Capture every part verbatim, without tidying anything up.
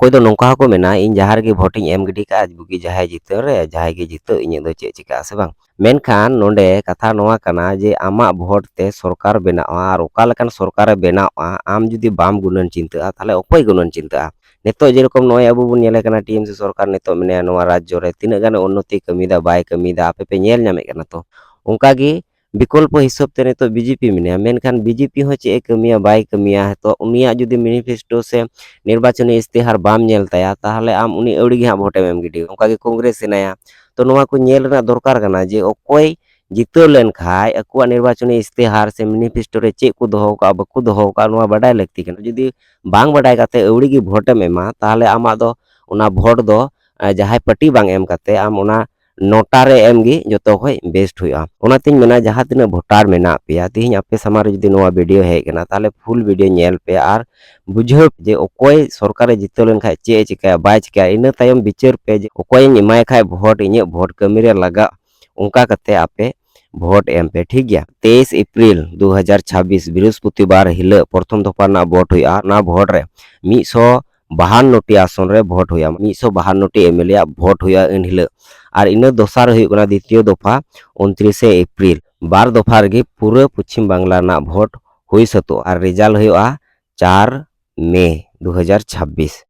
ᱚᱠᱚᱭ ᱫᱚ ᱱᱚᱝᱠᱟ ᱦᱚᱸᱠᱚ ᱢᱮᱱᱟ, "ᱤᱧ ᱡᱟᱦᱟᱸ ᱨᱮᱜᱮ ᱵᱷᱳᱴ ᱤᱧ ᱮᱢ ᱜᱤᱰᱤ ᱠᱟᱜᱼᱟ, ᱵᱩᱜᱤ ᱡᱟᱦᱟᱸᱭ ᱡᱤᱛᱟᱹᱜ ᱨᱮ, ᱡᱟᱦᱟᱸᱭ ᱜᱮ ᱡᱤᱛᱟᱹᱜ, ᱤᱧᱟᱹᱜ ᱫᱚ ᱪᱮᱫ ᱪᱤᱠᱟᱹᱜᱼᱟ ᱥᱮ ᱵᱟᱝ?" ᱢᱮᱱᱠᱷᱟᱱ ᱱᱚᱰᱮ ᱠᱟᱛᱷᱟ ᱱᱚᱣᱟ ᱠᱟᱱᱟ ᱡᱮ ᱟᱢᱟᱜ ᱵᱷᱳᱴ ᱛᱮ ᱥᱚᱨᱠᱟᱨ ᱵᱮᱱᱟᱜᱼᱟ, ᱟᱨ ᱚᱠᱟ ᱞᱮᱠᱟᱱ ᱥᱚᱨᱠᱟᱨᱮ ᱵᱮᱱᱟᱣᱟ, ᱟᱢ ᱡᱩᱫᱤ ᱵᱟᱢ ᱜᱩᱱᱟᱹᱱ ᱪᱤᱱᱛᱟᱹᱜᱼᱟ, ᱛᱟᱦᱚᱞᱮ ᱚᱠᱚᱭ ᱜᱩᱱᱟᱹᱱ ᱪᱤᱱᱛᱟᱹᱜᱼᱟ? ᱱᱤᱛᱚᱜ ᱡᱮᱨᱚᱠᱚᱢ ᱱᱚᱜᱼᱚᱭ ᱟᱵᱚ ᱵᱚᱱ ᱧᱮᱞᱮ ᱠᱟᱱᱟ, ᱴᱤ ᱮᱢ ᱥᱤ ᱥᱚᱨᱠᱟᱨ ᱱᱤᱛᱚᱜ ᱢᱮᱱᱟᱭᱟ, ᱱᱚᱣᱟ ᱨᱟᱡᱽᱡᱚ ᱨᱮ ᱛᱤᱱᱟᱹᱜ ᱜᱟᱱ ᱩᱱᱱᱚᱛᱤ ᱠᱟᱹᱢᱤᱭᱮᱫᱟ, ᱵᱟᱭ ᱠᱟᱹᱢᱤᱭᱮᱫᱟ, ᱟᱯᱮ ᱯᱮ ᱧᱮᱞ ᱧᱟᱢᱮᱫ ᱠᱟᱱᱟ᱾ ᱛᱚ ᱚᱱᱠᱟ ᱜᱮ ᱵᱤᱠᱚᱞᱯᱚ ᱦᱤᱥᱟᱹᱵ ᱛᱮ ᱱᱤᱛᱚᱜ ᱵᱤ ᱡᱮ ᱯᱤ ᱢᱮᱱᱟᱭᱟ, ᱢᱮᱱᱠᱷᱟᱱ ᱵᱤ ᱡᱮ ᱯᱤ ᱦᱚᱸ ᱪᱮᱫ ᱮ ᱠᱟᱹᱢᱤᱭᱟ, ᱵᱟᱭ ᱠᱟᱹᱢᱤᱭᱟ᱾ ᱛᱚ ᱩᱱᱤᱭᱟᱜ ᱡᱩᱫᱤ ᱢᱮᱱᱤᱯᱷᱮᱥᱴᱳ ᱥᱮ ᱱᱤᱨᱵᱟᱪᱚᱱᱤ ᱤᱥᱛᱤᱦᱟᱨ ᱵᱟᱢ ᱧᱮᱞ ᱛᱟᱭᱟ, ᱛᱟᱦᱚᱞᱮ ᱟᱢ ᱩᱱᱤ ᱟᱹᱣᱲᱤ ᱜᱮ ᱦᱟᱸᱜ ᱵᱷᱳᱴᱮᱢ ᱮᱢ ᱜᱤᱰᱤ᱾ ᱚᱱᱠᱟ ᱜᱮ ᱠᱚᱝᱜᱨᱮᱥ ᱦᱮᱱᱟᱭᱟ᱾ ᱛᱚ ᱱᱚᱣᱟ ᱠᱚ ᱧᱮᱞ ᱨᱮᱱᱟᱜ ᱫᱚᱨᱠᱟᱨ ᱠᱟᱱᱟ ᱡᱮ ᱚᱠᱚᱭ ᱡᱤᱛᱟᱹᱣ ᱞᱮᱱᱠᱷᱟᱡ ᱟᱠᱚᱣᱟᱜ ᱱᱤᱨᱵᱟᱪᱚᱱᱤ ᱤᱥᱛᱤᱦᱟᱨ ᱥᱮ ᱢᱮᱱᱤᱯᱷᱮᱥᱴᱳ ᱨᱮ ᱪᱮᱫ ᱠᱚ ᱫᱚᱦᱚ ᱠᱟᱜᱼᱟ, ᱵᱟᱠᱚ ᱫᱚᱦᱚ ᱠᱟᱜᱼᱟ, ᱱᱚᱣᱟ ᱵᱟᱰᱟᱭ ᱞᱟᱹᱠᱛᱤ ᱠᱟᱱᱟ᱾ ᱡᱩᱫᱤ ᱵᱟᱝ ᱵᱟᱰᱟᱭ ᱠᱟᱛᱮ ᱟᱹᱣᱲᱤ ᱜᱮ ᱵᱷᱳᱴᱮᱢ ᱮᱢᱟ, ᱛᱟᱦᱚᱞᱮ ᱟᱢᱟᱜ ᱫᱚ ᱚᱱᱟ ᱵᱷᱳᱴ ᱫᱚ, ᱮ, ᱡᱟᱦᱟᱸᱭ ᱯᱟᱨᱴᱤ ᱵᱟᱝ ᱮᱢ ᱠᱟᱛᱮ ᱟᱢ ᱚᱱᱟ ᱱᱚᱴᱟ ᱨᱮ ᱮᱢ ᱜᱮ ᱡᱚᱛᱚ ᱠᱷᱚᱡ ᱵᱮᱥᱴ ᱦᱩᱭᱩᱜᱼᱟ᱾ ᱚᱱᱟᱛᱤᱧ ᱢᱮᱱᱟ, ᱡᱟᱦᱟᱸ ᱛᱤᱱᱟᱹᱜ ᱵᱷᱳᱴᱟᱨ ᱢᱮᱱᱟᱜ ᱯᱮᱭᱟ, ᱛᱤᱦᱤᱧ ᱟᱯᱮ ᱥᱟᱢᱟᱝ ᱨᱮ ᱡᱩᱫᱤ ᱱᱚᱣᱟ ᱵᱷᱤᱰᱤᱭᱳ ᱦᱮᱡ ᱠᱟᱱᱟ, ᱛᱟᱦᱚᱞᱮ ᱯᱷᱩᱞ ᱵᱷᱤᱰᱤᱭᱳ ᱧᱮᱞ ᱯᱮ ᱟᱨ ᱵᱩᱡᱷᱟᱹᱣ ᱯᱮ ᱡᱮ ᱚᱠᱚᱭ ᱥᱚᱨᱠᱟᱨᱮ ᱡᱤᱛᱟᱹᱣ ᱞᱮᱱᱠᱷᱟᱡ ᱪᱮᱫ ᱮ ᱪᱤᱠᱟᱹᱭᱟ, ᱵᱟᱭ ᱪᱤᱠᱟᱹᱭᱟ᱾ ᱤᱱᱟᱹ ᱛᱟᱭᱚᱢ ᱵᱤᱪᱟᱹᱨ ᱯᱮ ᱡᱮ ᱚᱠᱚᱭᱤᱧ ᱮᱢᱟᱭ ᱠᱷᱟᱡ ᱵᱷᱳᱴ ᱤᱧᱟᱹᱜ ᱵᱷᱳᱴ ᱠᱟᱹᱢᱤ ᱨᱮ ᱞᱟᱜᱟᱜ, ᱚᱱᱠᱟ ᱠᱟᱛᱮ ᱟᱯᱮ ᱵᱷᱳᱴ ᱮᱢ ᱯᱮ, ᱴᱷᱤᱠ ᱜᱮᱭᱟ? ᱛᱮᱭᱤᱥ ᱮᱯᱨᱤᱞ ᱫᱩ ᱦᱟᱡᱟᱨ ᱪᱷᱟᱵᱵᱤᱥ ᱵᱨᱤᱦᱚᱥᱯᱚᱛᱤᱵᱟᱨ ᱦᱤᱞᱳᱜ ᱯᱨᱚᱛᱷᱚᱢ ᱫᱚᱯᱷᱟ ᱨᱮᱱᱟᱜ ᱵᱷᱳᱴ ᱦᱩᱭᱩᱜᱼᱟ᱾ ᱚᱱᱟ ᱵᱷᱳᱴ ᱨᱮ ᱢᱤᱫ ᱥᱚ ᱵᱟᱦᱟᱱᱱᱚ ᱴᱤ ᱟᱥᱚᱱ ᱨᱮ ᱵᱷᱳᱴ ᱦᱩᱭᱩᱜᱼᱟ, ᱢᱤᱫ ᱥᱚ ᱵᱟᱦᱟᱱᱱᱚ ᱴᱤ ᱮᱢ ᱮᱞ ᱮ ᱟᱜ ᱵᱷᱳᱴ ᱦᱩᱭᱩᱜᱼᱟ ᱮᱱ ᱦᱤᱞᱳᱜ᱾ ᱟᱨ ᱤᱱᱟᱹ ᱫᱚᱥᱟᱨ ᱦᱩᱭᱩᱜ ᱠᱟᱱᱟ ᱫᱤᱛᱤᱭᱚ ᱫᱚᱯᱷᱟ, ᱩᱱᱛᱨᱤᱥᱮ ᱮᱯᱨᱤᱞ᱾ ᱵᱟᱨ ᱫᱚᱯᱷᱟ ᱨᱮᱜᱮ ᱯᱩᱨᱟᱹ ᱯᱚᱪᱷᱤᱢ ᱵᱟᱝᱞᱟ ᱨᱮᱱᱟᱜ ᱵᱷᱳᱴ ᱦᱩᱭ ᱥᱟᱹᱛᱚᱜᱼᱟ᱾ ᱟᱨ ᱨᱮᱡᱟᱞᱴ ᱦᱩᱭᱩᱜᱼᱟ ᱪᱟᱨ ᱢᱮ ᱫᱩ ᱦᱟᱡᱟᱨ ᱪᱷᱟᱵᱵᱤᱥ᱾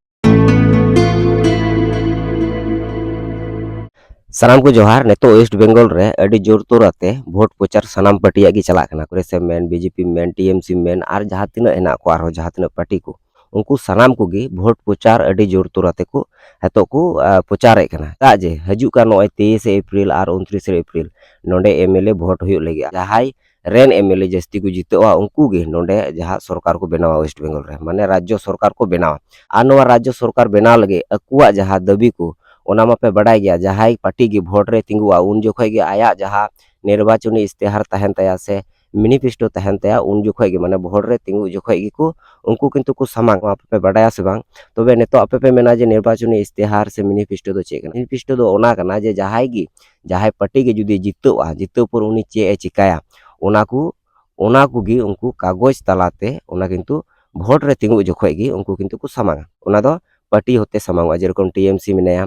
ᱥᱟᱱᱟᱢ ᱠᱚ ᱡᱚᱦᱟᱨ᱾ ᱱᱤᱛᱚᱜ ᱳᱭᱮᱥᱴ ᱵᱮᱝᱜᱚᱞ ᱨᱮ ᱟᱹᱰᱤ ᱡᱳᱨ ᱛᱳᱨ ᱟᱛᱮ ᱵᱷᱳᱴ ᱯᱨᱚᱪᱟᱨ ᱥᱟᱱᱟᱢ ᱯᱟᱨᱴᱤᱭᱟᱜ ᱜᱮ ᱪᱟᱞᱟᱜ ᱠᱟᱱᱟ᱾ ᱠᱚᱝᱜᱨᱮᱥ ᱮᱢ ᱢᱮᱱ, ᱵᱤ ᱡᱮ ᱯᱤ ᱮᱢ ᱢᱮᱱ, ᱴᱤ ᱮᱢ ᱥᱤ ᱮᱢ ᱢᱮᱱ, ᱟᱨ ᱡᱟᱦᱟᱸ ᱛᱤᱱᱟᱹᱜ ᱦᱮᱱᱟᱜ ᱠᱚᱣᱟ ᱟᱨᱦᱚᱸ ᱡᱟᱦᱟᱸ ᱛᱤᱱᱟᱹᱜ ᱯᱟᱨᱴᱤ ᱠᱚ, ᱩᱱᱠᱩ ᱥᱟᱱᱟᱢ ᱠᱚᱜᱮ ᱵᱷᱳᱴ ᱯᱨᱚᱪᱟᱨ ᱟᱹᱰᱤ ᱡᱳᱨ ᱛᱳᱨ ᱟᱛᱮ ᱠᱚ ᱱᱤᱛᱚᱜ ᱠᱚ, ᱟ, ᱯᱨᱚᱪᱟᱨᱮᱫ ᱠᱟᱱᱟ᱾ ᱪᱮᱫᱟᱜ ᱡᱮ ᱦᱤᱡᱩᱜ ᱠᱟᱱ ᱱᱚᱜᱼᱚᱭ ᱛᱮᱭᱤᱥᱮ ᱮᱯᱨᱤᱞ ᱟᱨ ᱩᱱᱛᱨᱤᱥᱮ ᱮᱯᱨᱤᱞ ᱱᱚᱰᱮ ᱮᱢ ᱮᱞ ᱮ ᱵᱷᱳᱴ ᱦᱩᱭᱩᱜ ᱞᱟᱹᱜᱤᱫ᱾ ᱡᱟᱦᱟᱸᱭ ᱨᱮᱱ ᱮᱢ ᱮᱞ ᱮ ᱡᱟᱹᱥᱛᱤ ᱠᱚ ᱡᱤᱛᱟᱹᱜᱼᱟ, ᱩᱱᱠᱩ ᱜᱮ ᱱᱚᱰᱮ ᱡᱟᱦᱟᱸ ᱥᱚᱨᱠᱟᱨ ᱠᱚ ᱵᱮᱱᱟᱣᱟ ᱳᱭᱮᱥᱴ ᱵᱮᱝᱜᱚᱞ ᱨᱮ, ᱢᱟᱱᱮ ᱨᱟᱡᱽᱡᱚ ᱥᱚᱨᱠᱟᱨ ᱠᱚ ᱵᱮᱱᱟᱣᱟ᱾ ᱟᱨ ᱱᱚᱣᱟ ᱨᱟᱡᱽᱡᱚ ᱥᱚᱨᱠᱟᱨ ᱵᱮᱱᱟᱣ ᱞᱟᱹᱜᱤᱫ ᱟᱠᱚᱣᱟᱜ ᱡᱟᱦᱟᱸ ᱫᱟᱹᱵᱤ ᱠᱚ, ᱚᱱᱟ ᱢᱟᱯᱮ ᱵᱟᱰᱟᱭ ᱜᱮᱭᱟ, ᱡᱟᱦᱟᱸᱭ ᱯᱟᱨᱴᱤ ᱜᱮ ᱵᱷᱳᱴ ᱨᱮ ᱛᱤᱸᱜᱩᱜᱼᱟ, ᱩᱱ ᱡᱚᱠᱷᱚᱡ ᱜᱮ ᱟᱭᱟᱜ ᱡᱟᱦᱟᱸ ᱱᱤᱨᱵᱟᱪᱚᱱᱤ ᱤᱥᱛᱤᱦᱟᱨ ᱛᱟᱦᱮᱱ ᱛᱟᱭᱟ ᱥᱮ ᱢᱮᱱᱤᱯᱷᱮᱥᱴᱳ ᱛᱟᱦᱮᱱ ᱛᱟᱭᱟ, ᱩᱱ ᱡᱚᱠᱷᱚᱡ ᱜᱮ, ᱢᱟᱱᱮ ᱵᱷᱳᱴ ᱨᱮ ᱛᱤᱸᱜᱩ ᱡᱚᱠᱷᱚᱡ ᱜᱮᱠᱚ, ᱩᱱᱠᱩ ᱠᱤᱱᱛᱩ ᱠᱚ ᱥᱟᱢᱟᱝ᱾ ᱱᱚᱣᱟ ᱯᱮ ᱵᱟᱰᱟᱭᱟ ᱥᱮ ᱵᱟᱝ? ᱛᱚᱵᱮ ᱱᱤᱛᱚᱜ ᱟᱯᱮ ᱯᱮ ᱢᱮᱱᱟ ᱡᱮ ᱱᱤᱨᱵᱟᱪᱚᱱᱤ ᱤᱥᱛᱤᱦᱟᱨ ᱥᱮ ᱢᱮᱱᱤᱯᱷᱮᱥᱴᱳ ᱫᱚ ᱪᱮᱫ ᱠᱟᱱᱟ? ᱢᱮᱱᱤᱯᱷᱮᱥᱴᱳ ᱫᱚ ᱚᱱᱟ ᱠᱟᱱᱟ ᱡᱮ ᱡᱟᱦᱟᱸᱭ ᱜᱮ, ᱡᱟᱦᱟᱸᱭ ᱯᱟᱨᱴᱤ ᱜᱮ ᱡᱩᱫᱤ ᱡᱤᱛᱟᱹᱜᱼᱟ, ᱡᱤᱛᱟᱹᱣ ᱯᱚᱨ ᱩᱱᱤ ᱪᱮᱫ ᱮ ᱪᱤᱠᱟᱭᱟ, ᱚᱱᱟ ᱠᱚ, ᱚᱱᱟ ᱠᱚᱜᱮ ᱩᱱᱠᱩ ᱠᱟᱜᱚᱡᱽ ᱛᱟᱞᱟᱛᱮ, ᱚᱱᱟ ᱠᱤᱱᱛᱩ ᱵᱷᱳᱴ ᱨᱮ ᱛᱤᱸᱜᱩ ᱡᱚᱠᱷᱚᱡ ᱜᱮ ᱩᱱᱠᱩ ᱠᱤᱱᱛᱩ ᱠᱚ ᱥᱟᱢᱟᱝᱟ᱾ ᱚᱱᱟ ᱫᱚ ᱯᱟᱨᱴᱤ ᱦᱚᱛᱮ ᱥᱟᱢᱟᱝᱚᱜᱼᱟ, ᱡᱮᱨᱚᱠᱚᱢ ᱴᱤ ᱮᱢ ᱥᱤ ᱢᱮᱱᱟᱭᱟ,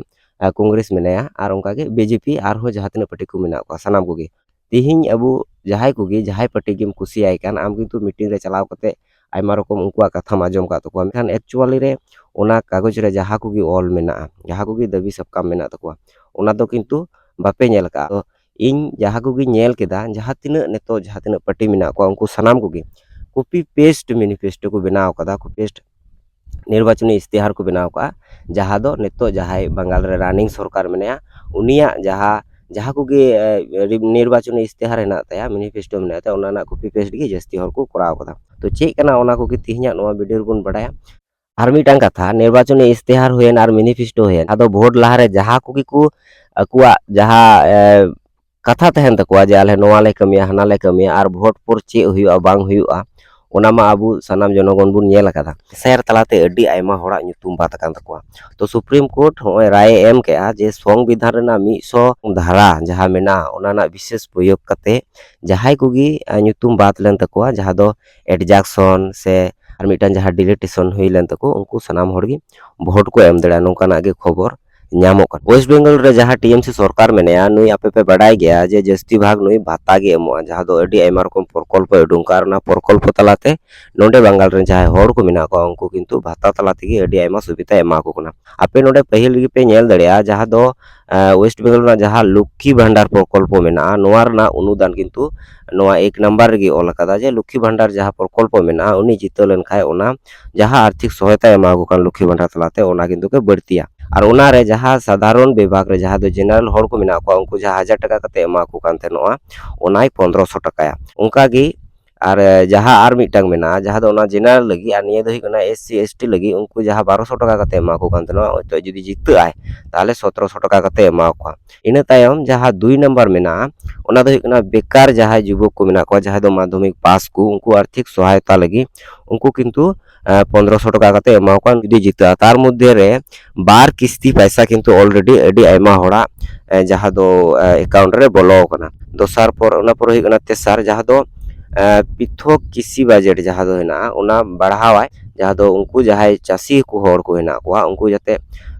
ᱠᱚᱝᱜᱨᱮᱥ ᱢᱮᱱᱟᱭᱟ, ᱟᱨ ᱚᱱᱠᱟᱜᱮ ᱵᱤ ᱡᱮ ᱯᱤ, ᱟᱨᱦᱚᱸ ᱡᱟᱦᱟᱸ ᱛᱤᱱᱟᱹᱜ ᱯᱟᱨᱴᱤ ᱠᱚ ᱢᱮᱱᱟᱜ ᱠᱚᱣᱟ ᱥᱟᱱᱟᱢ ᱠᱚᱜᱮ᱾ ᱛᱤᱦᱤᱧ ᱟᱵᱚ ᱡᱟᱦᱟᱸᱭ ᱠᱚᱜᱮ ᱡᱟᱦᱟᱸᱭ ᱯᱟᱨᱴᱤ ᱜᱮᱢ ᱠᱩᱥᱤᱭᱟᱭ ᱠᱟᱱ, ᱟᱢ ᱠᱤᱱᱛᱩ ᱢᱤᱴᱤᱝ ᱨᱮ ᱪᱟᱞᱟᱣ ᱠᱟᱛᱮ ᱟᱭᱢᱟ ᱨᱚᱠᱚᱢ ᱩᱱᱠᱩᱣᱟᱜ ᱠᱟᱛᱷᱟᱢ ᱟᱸᱡᱚᱢ ᱠᱟᱜ ᱛᱟᱠᱚᱣᱟ, ᱢᱮᱱᱠᱷᱟᱱ ᱮᱠᱪᱩᱣᱟᱞᱤ ᱨᱮ ᱚᱱᱟ ᱠᱟᱜᱚᱡᱽ ᱨᱮ ᱡᱟᱦᱟᱸ ᱠᱚᱜᱮ ᱚᱞ ᱢᱮᱱᱟᱜᱼᱟ, ᱡᱟᱦᱟᱸ ᱠᱚᱜᱮ ᱫᱟᱹᱵᱤ ᱥᱟᱵ ᱠᱟᱜ ᱢᱮᱱᱟᱜ ᱛᱟᱠᱚᱣᱟ, ᱚᱱᱟ ᱫᱚ ᱠᱤᱱᱛᱩ ᱵᱟᱯᱮ ᱧᱮᱞ ᱠᱟᱜᱼᱟ᱾ ᱛᱚ ᱤᱧ ᱡᱟᱦᱟᱸ ᱠᱚᱜᱮᱧ ᱧᱮᱞ ᱠᱮᱫᱟ, ᱡᱟᱦᱟᱸ ᱛᱤᱱᱟᱹᱜ ᱱᱤᱛᱚᱜ ᱡᱟᱦᱟᱸ ᱛᱤᱱᱟᱹᱜ ᱯᱟᱨᱴᱤ ᱢᱮᱱᱟᱜ ᱠᱚᱣᱟ, ᱩᱱᱠᱩ ᱥᱟᱱᱟᱢ ᱠᱚᱜᱮ ᱠᱚᱯᱤ ᱯᱮᱥᱴ ᱢᱮᱱᱤᱯᱷᱮᱥᱴᱳ ᱠᱚ ᱵᱮᱱᱟᱣ ᱠᱟᱫᱟ, ᱠᱚᱯᱤ ᱯᱮᱥᱴ ᱱᱤᱨᱵᱟᱪᱚᱱᱤ ᱤᱥᱛᱤᱦᱟᱨ ᱠᱚ ᱵᱮᱱᱟᱣ ᱠᱟᱜᱼᱟ, ᱡᱟᱦᱟᱸ ᱫᱚ ᱱᱤᱛᱚᱜ ᱡᱟᱦᱟᱸᱭ ᱵᱟᱝᱜᱟᱞ ᱨᱮ ᱨᱟᱱᱤᱝ ᱥᱚᱨᱠᱟᱨ ᱢᱮᱱᱟᱭᱟ, ᱩᱱᱤᱭᱟᱜ ᱡᱟᱦᱟᱸ ᱡᱟᱦᱟᱸ ᱠᱚᱜᱮ ᱮ, ᱱᱤᱨᱵᱟᱪᱚᱱᱤ ᱤᱥᱛᱤᱦᱟᱨ ᱦᱮᱱᱟᱜ ᱛᱟᱭᱟ, ᱢᱮᱱᱤᱯᱷᱮᱥᱴᱳ ᱢᱮᱱᱟᱜ ᱛᱟᱭᱟ, ᱚᱱᱟ ᱨᱮᱱᱟᱜ ᱠᱚᱯᱤ ᱯᱮᱥᱴ ᱜᱮ ᱡᱟᱹᱥᱛᱤ ᱦᱚᱲ ᱠᱚ ᱠᱚᱨᱟᱣ ᱠᱟᱫᱟ᱾ ᱛᱚ ᱪᱮᱫ ᱠᱟᱱᱟ, ᱚᱱᱟ ᱠᱚᱜᱮ ᱛᱮᱦᱮᱧᱟᱜ ᱱᱚᱣᱟ ᱵᱷᱤᱰᱤᱭᱳ ᱨᱮᱵᱚᱱ ᱵᱟᱲᱟᱭᱟ᱾ ᱟᱨ ᱢᱤᱫᱴᱟᱝ ᱠᱟᱛᱷᱟ, ᱱᱤᱨᱵᱟᱪᱚᱱᱤ ᱤᱥᱛᱤᱦᱟᱨ ᱦᱩᱭᱮᱱ ᱟᱨ ᱢᱮᱱᱤᱯᱷᱮᱥᱴᱳ ᱦᱩᱭᱮᱱ, ᱟᱫᱚ ᱵᱷᱳᱴ ᱞᱟᱦᱟᱨᱮ ᱡᱟᱦᱟᱸ ᱠᱚᱜᱮ ᱠᱚ ᱟᱠᱚᱣᱟᱜ ᱡᱟᱦᱟᱸ ᱮ, ᱠᱟᱛᱷᱟ ᱛᱟᱦᱮᱱ ᱛᱟᱠᱚᱣᱟ ᱡᱮ ᱟᱞᱮ ᱱᱚᱣᱟ ᱞᱮ ᱠᱟᱹᱢᱤᱭᱟ, ᱦᱟᱱᱟ ᱞᱮ ᱠᱟᱹᱢᱤᱭᱟ, ᱟᱨ ᱵᱷᱳᱴ ᱯᱚᱨ ᱪᱮᱫ ᱦᱩᱭᱩᱜᱼᱟ ᱵᱟᱝ ᱦᱩᱭᱩᱜᱼᱟ, ᱚᱱᱟ ᱢᱟ ᱟᱵᱚ ᱥᱟᱱᱟᱢ ᱡᱚᱱᱚᱜᱚᱱ ᱵᱚᱱ ᱧᱮᱞ ᱟᱠᱟᱫᱟ᱾ ᱮᱥ ᱟᱭ ᱟᱨ ᱛᱟᱞᱟᱛᱮ ᱟᱹᱰᱤ ᱟᱭᱢᱟ ᱦᱚᱲᱟᱜ ᱧᱩᱛᱩᱢ ᱵᱟᱫ ᱟᱠᱟᱱ ᱛᱟᱠᱚᱣᱟ᱾ ᱛᱚ ᱥᱩᱯᱨᱤᱢ ᱠᱳᱨᱴ ᱦᱚᱸᱜᱼᱚᱭ ᱨᱟᱭ ᱮ ᱮᱢ ᱠᱮᱜᱼᱟ ᱡᱮ ᱥᱚᱝᱵᱤᱫᱷᱟᱱ ᱨᱮᱱᱟᱜ ᱢᱤᱫ ᱥᱚ ᱫᱷᱟᱨᱟ ᱡᱟᱦᱟᱸ ᱢᱮᱱᱟᱜᱼᱟ, ᱚᱱᱟ ᱨᱮᱱᱟᱜ ᱵᱤᱥᱮᱥ ᱯᱨᱚᱭᱳᱜᱽ ᱠᱟᱛᱮ ᱡᱟᱦᱟᱸᱭ ᱠᱚᱜᱮ ᱟᱸ, ᱧᱩᱛᱩᱢ ᱵᱟᱫ ᱞᱮᱱ ᱛᱟᱠᱚᱣᱟ, ᱡᱟᱦᱟᱸ ᱫᱚ ᱮᱰᱡᱟᱠᱥᱚᱱ ᱥᱮ ᱟᱨ ᱢᱤᱫᱴᱟᱝ ᱡᱟᱦᱟᱸ ᱰᱤᱞᱤᱴᱮᱥᱚᱱ ᱦᱩᱭ ᱞᱮᱱ ᱛᱟᱠᱚ, ᱩᱱᱠᱩ ᱥᱟᱱᱟᱢ ᱦᱚᱲ ᱜᱮ ᱵᱷᱳᱴ ᱠᱚ ᱮᱢ ᱫᱟᱲᱮᱭᱟᱜᱼᱟ, ᱱᱚᱝᱠᱟᱱᱟᱜ ᱜᱮ ᱠᱷᱚᱵᱚᱨ ᱧᱟᱢᱚᱜ ᱠᱟᱱᱟ᱾ ᱳᱭᱮᱥᱴ ᱵᱮᱝᱜᱚᱞ ᱨᱮ ᱡᱟᱦᱟᱸ ᱴᱤ ᱮᱢ ᱥᱤ ᱥᱚᱨᱠᱟᱨ ᱢᱮᱱᱟᱭᱟ, ᱱᱩᱭ ᱟᱯᱮ ᱯᱮ ᱵᱟᱰᱟᱭ ᱜᱮᱭᱟ ᱡᱮ ᱡᱟᱹᱥᱛᱤ ᱵᱷᱟᱜᱽ ᱱᱩᱭ ᱵᱷᱟᱛᱟ ᱜᱮ ᱮᱢᱚᱜᱼᱟ, ᱡᱟᱦᱟᱸ ᱫᱚ ᱟᱹᱰᱤ ᱟᱭᱢᱟ ᱨᱚᱠᱚᱢ ᱯᱨᱚᱠᱚᱞᱯᱚᱭ ᱩᱰᱩᱝ ᱠᱟᱜᱼᱟ, ᱟᱨ ᱚᱱᱟ ᱯᱨᱚᱠᱚᱞᱯᱚ ᱛᱟᱞᱟᱛᱮ ᱱᱚᱰᱮ ᱵᱟᱝᱜᱟᱞ ᱨᱮᱱ ᱡᱟᱦᱟᱸᱭ ᱦᱚᱲ ᱠᱚ ᱢᱮᱱᱟᱜ ᱠᱚᱣᱟ, ᱩᱱᱠᱩ ᱠᱤᱱᱛᱩ ᱵᱷᱟᱛᱟ ᱛᱟᱞᱟ ᱛᱮᱜᱮ ᱟᱹᱰᱤ ᱟᱭᱢᱟ ᱥᱩᱵᱤᱫᱷᱟᱭ ᱮᱢᱟ ᱠᱚ ᱠᱟᱱᱟ᱾ ᱟᱯᱮ ᱱᱚᱰᱮ ᱯᱟᱹᱦᱤᱞ ᱨᱮᱜᱮ ᱯᱮ ᱧᱮᱞ ᱫᱟᱲᱮᱭᱟᱜᱼᱟ, ᱡᱟᱦᱟᱸ ᱫᱚ ᱮ, ᱳᱭᱮᱥᱴ ᱵᱮᱝᱜᱚᱞ ᱨᱮᱱᱟᱜ ᱡᱟᱦᱟᱸ ᱞᱚᱠᱠᱷᱤ ᱵᱷᱟᱱᱰᱟᱨ ᱯᱨᱚᱠᱚᱞᱯᱚ ᱢᱮᱱᱟᱜᱼᱟ, ᱱᱚᱣᱟ ᱨᱮᱱᱟᱜ ᱚᱱᱩᱫᱟᱱ ᱠᱤᱱᱛᱩ ᱱᱚᱣᱟ ᱮᱠ ᱱᱟᱢᱵᱟᱨ ᱨᱮᱜᱮ ᱚᱞ ᱟᱠᱟᱫᱟ ᱡᱮ ᱞᱚᱠᱠᱷᱤ ᱵᱷᱟᱱᱰᱟᱨ ᱡᱟᱦᱟᱸ ᱯᱨᱚᱠᱚᱞᱯᱚ ᱢᱮᱱᱟᱜᱼᱟ, ᱩᱱᱤ ᱡᱤᱛᱟᱹᱣ ᱞᱮᱱᱠᱷᱟᱱ ᱚᱱᱟ ᱡᱟᱦᱟᱸ ᱟᱨᱛᱷᱤᱠ ᱥᱚᱦᱟᱭᱚᱛᱟᱭ ᱮᱢᱟ ᱠᱚ ᱠᱟᱱ ᱞᱚᱠᱠᱷᱤ ᱵᱷᱟᱱᱰᱟᱨ ᱛᱟᱞᱟᱛᱮ, ᱚᱱᱟ ᱠᱤᱱᱛᱩ ᱠᱚ ᱵᱟᱹᱲᱛᱤᱭᱟ᱾ ᱟᱨ ᱚᱱᱟᱨᱮ ᱡᱟᱦᱟᱸ ᱥᱟᱫᱷᱟᱨᱚᱱ ᱵᱤᱵᱷᱟᱜᱽ ᱨᱮ, ᱡᱟᱦᱟᱸ ᱫᱚ ᱡᱮᱱᱟᱨᱮᱞ ᱦᱚᱲ ᱠᱚ ᱢᱮᱱᱟᱜ ᱠᱚᱣᱟ, ᱩᱱᱠᱩ ᱡᱟᱦᱟᱸ ᱦᱟᱡᱟᱨ ᱴᱟᱠᱟ ᱠᱟᱛᱮ ᱮᱢᱟ ᱠᱚ ᱠᱟᱱ ᱛᱟᱦᱮᱱᱚᱜᱼᱟ, ᱚᱱᱟᱭ ᱯᱚᱱᱫᱽᱨᱚᱥᱚ ᱴᱟᱠᱟᱭᱟ᱾ ᱚᱱᱠᱟᱜᱮ ᱟᱨ, ᱮ, ᱡᱟᱦᱟᱸ ᱟᱨ ᱢᱤᱫᱴᱟᱝ ᱢᱮᱱᱟᱜᱼᱟ, ᱡᱟᱦᱟᱸ ᱫᱚ ᱚᱱᱟ ᱡᱮᱱᱟᱨᱮᱞ ᱞᱟᱹᱜᱤᱫ, ᱟᱨ ᱱᱤᱭᱟᱹ ᱫᱚ ᱦᱩᱭᱩᱜ ᱠᱟᱱᱟ ᱮᱥ ᱥᱤ ᱮᱥ ᱴᱤ ᱞᱟᱹᱜᱤᱫ, ᱩᱱᱠᱩ ᱡᱟᱦᱟᱸ ᱵᱟᱨᱚᱥᱚ ᱴᱟᱠᱟ ᱠᱟᱛᱮ ᱮᱢᱟ ᱠᱚ ᱠᱟᱱ ᱛᱟᱦᱮᱱᱟ, ᱦᱚᱭᱛᱳ ᱡᱩᱫᱤ ᱡᱤᱛᱟᱹᱜ ᱟᱭ, ᱛᱟᱦᱚᱞᱮ ᱥᱚᱛᱨᱚᱥᱚ ᱴᱟᱠᱟ ᱠᱟᱛᱮ ᱮᱢᱟ ᱠᱚᱣᱟ᱾ ᱤᱱᱟᱹ ᱛᱟᱭᱚᱢ ᱡᱟᱦᱟᱸ ᱫᱩᱭ ᱱᱟᱢᱵᱟᱨ ᱢᱮᱱᱟᱜᱼᱟ, ᱚᱱᱟ ᱫᱚ ᱦᱩᱭᱩᱜ ᱠᱟᱱᱟ ᱵᱮᱠᱟᱨ ᱡᱟᱦᱟᱸᱭ ᱡᱩᱵᱚᱠ ᱠᱚ ᱢᱮᱱᱟᱜ ᱠᱚᱣᱟ, ᱡᱟᱦᱟᱸᱭ ᱫᱚ ᱢᱟᱫᱽᱫᱷᱚᱢᱤᱠ ᱯᱟᱥ ᱠᱚ, ᱩᱱᱠᱩ ᱟᱨᱛᱷᱤᱠ ᱥᱚᱦᱟᱭᱚᱛᱟ ᱞᱟᱹᱜᱤᱫ ᱩᱱᱠᱩ ᱠᱤᱱᱛᱩ, ᱮ, ᱯᱚᱱᱫᱽᱨᱚᱥᱚ ᱴᱟᱠᱟ ᱠᱟᱛᱮ ᱮᱢᱟ ᱠᱚᱣᱟ ᱡᱩᱫᱤ ᱡᱤᱛᱟᱹᱜᱼᱟ᱾ ᱛᱟᱨ ᱢᱚᱫᱽᱫᱷᱮ ᱨᱮ ᱵᱟᱨ ᱠᱤᱥᱛᱤ ᱯᱟᱭᱥᱟ ᱠᱤᱱᱛᱩ already ᱟᱹᱰᱤ ᱟᱭᱢᱟ ᱦᱚᱲᱟᱜ, ᱮ, ᱡᱟᱦᱟᱸ ᱫᱚ, ᱮ, account ᱨᱮ ᱵᱚᱞᱚ ᱟᱠᱟᱱᱟ᱾ ᱫᱚᱥᱟᱨ ᱯᱚᱨ, ᱚᱱᱟ ᱯᱚᱨᱮ ᱦᱩᱭᱩᱜ ᱠᱟᱱᱟ ᱛᱮᱥᱟᱨ, ᱡᱟᱦᱟᱸ ᱫᱚ, ᱮ, ᱯᱨᱤᱛᱷᱚᱠ ᱠᱤᱥᱤ ᱵᱟᱡᱮᱴ ᱡᱟᱦᱟᱸ ᱫᱚ ᱦᱮᱱᱟᱜᱼᱟ, ᱚᱱᱟ ᱵᱟᱲᱦᱟᱣᱟᱭ ᱡᱟᱦᱟᱸ ᱫᱚ ᱩᱱᱠᱩ ᱡᱟᱦᱟᱸᱭ ᱪᱟᱹᱥᱤ ᱠᱚ ᱦᱚᱲ ᱠᱚ ᱦᱮᱱᱟᱜ ᱠᱚᱣᱟ, ᱩᱱᱠᱩ ᱡᱟᱛᱮ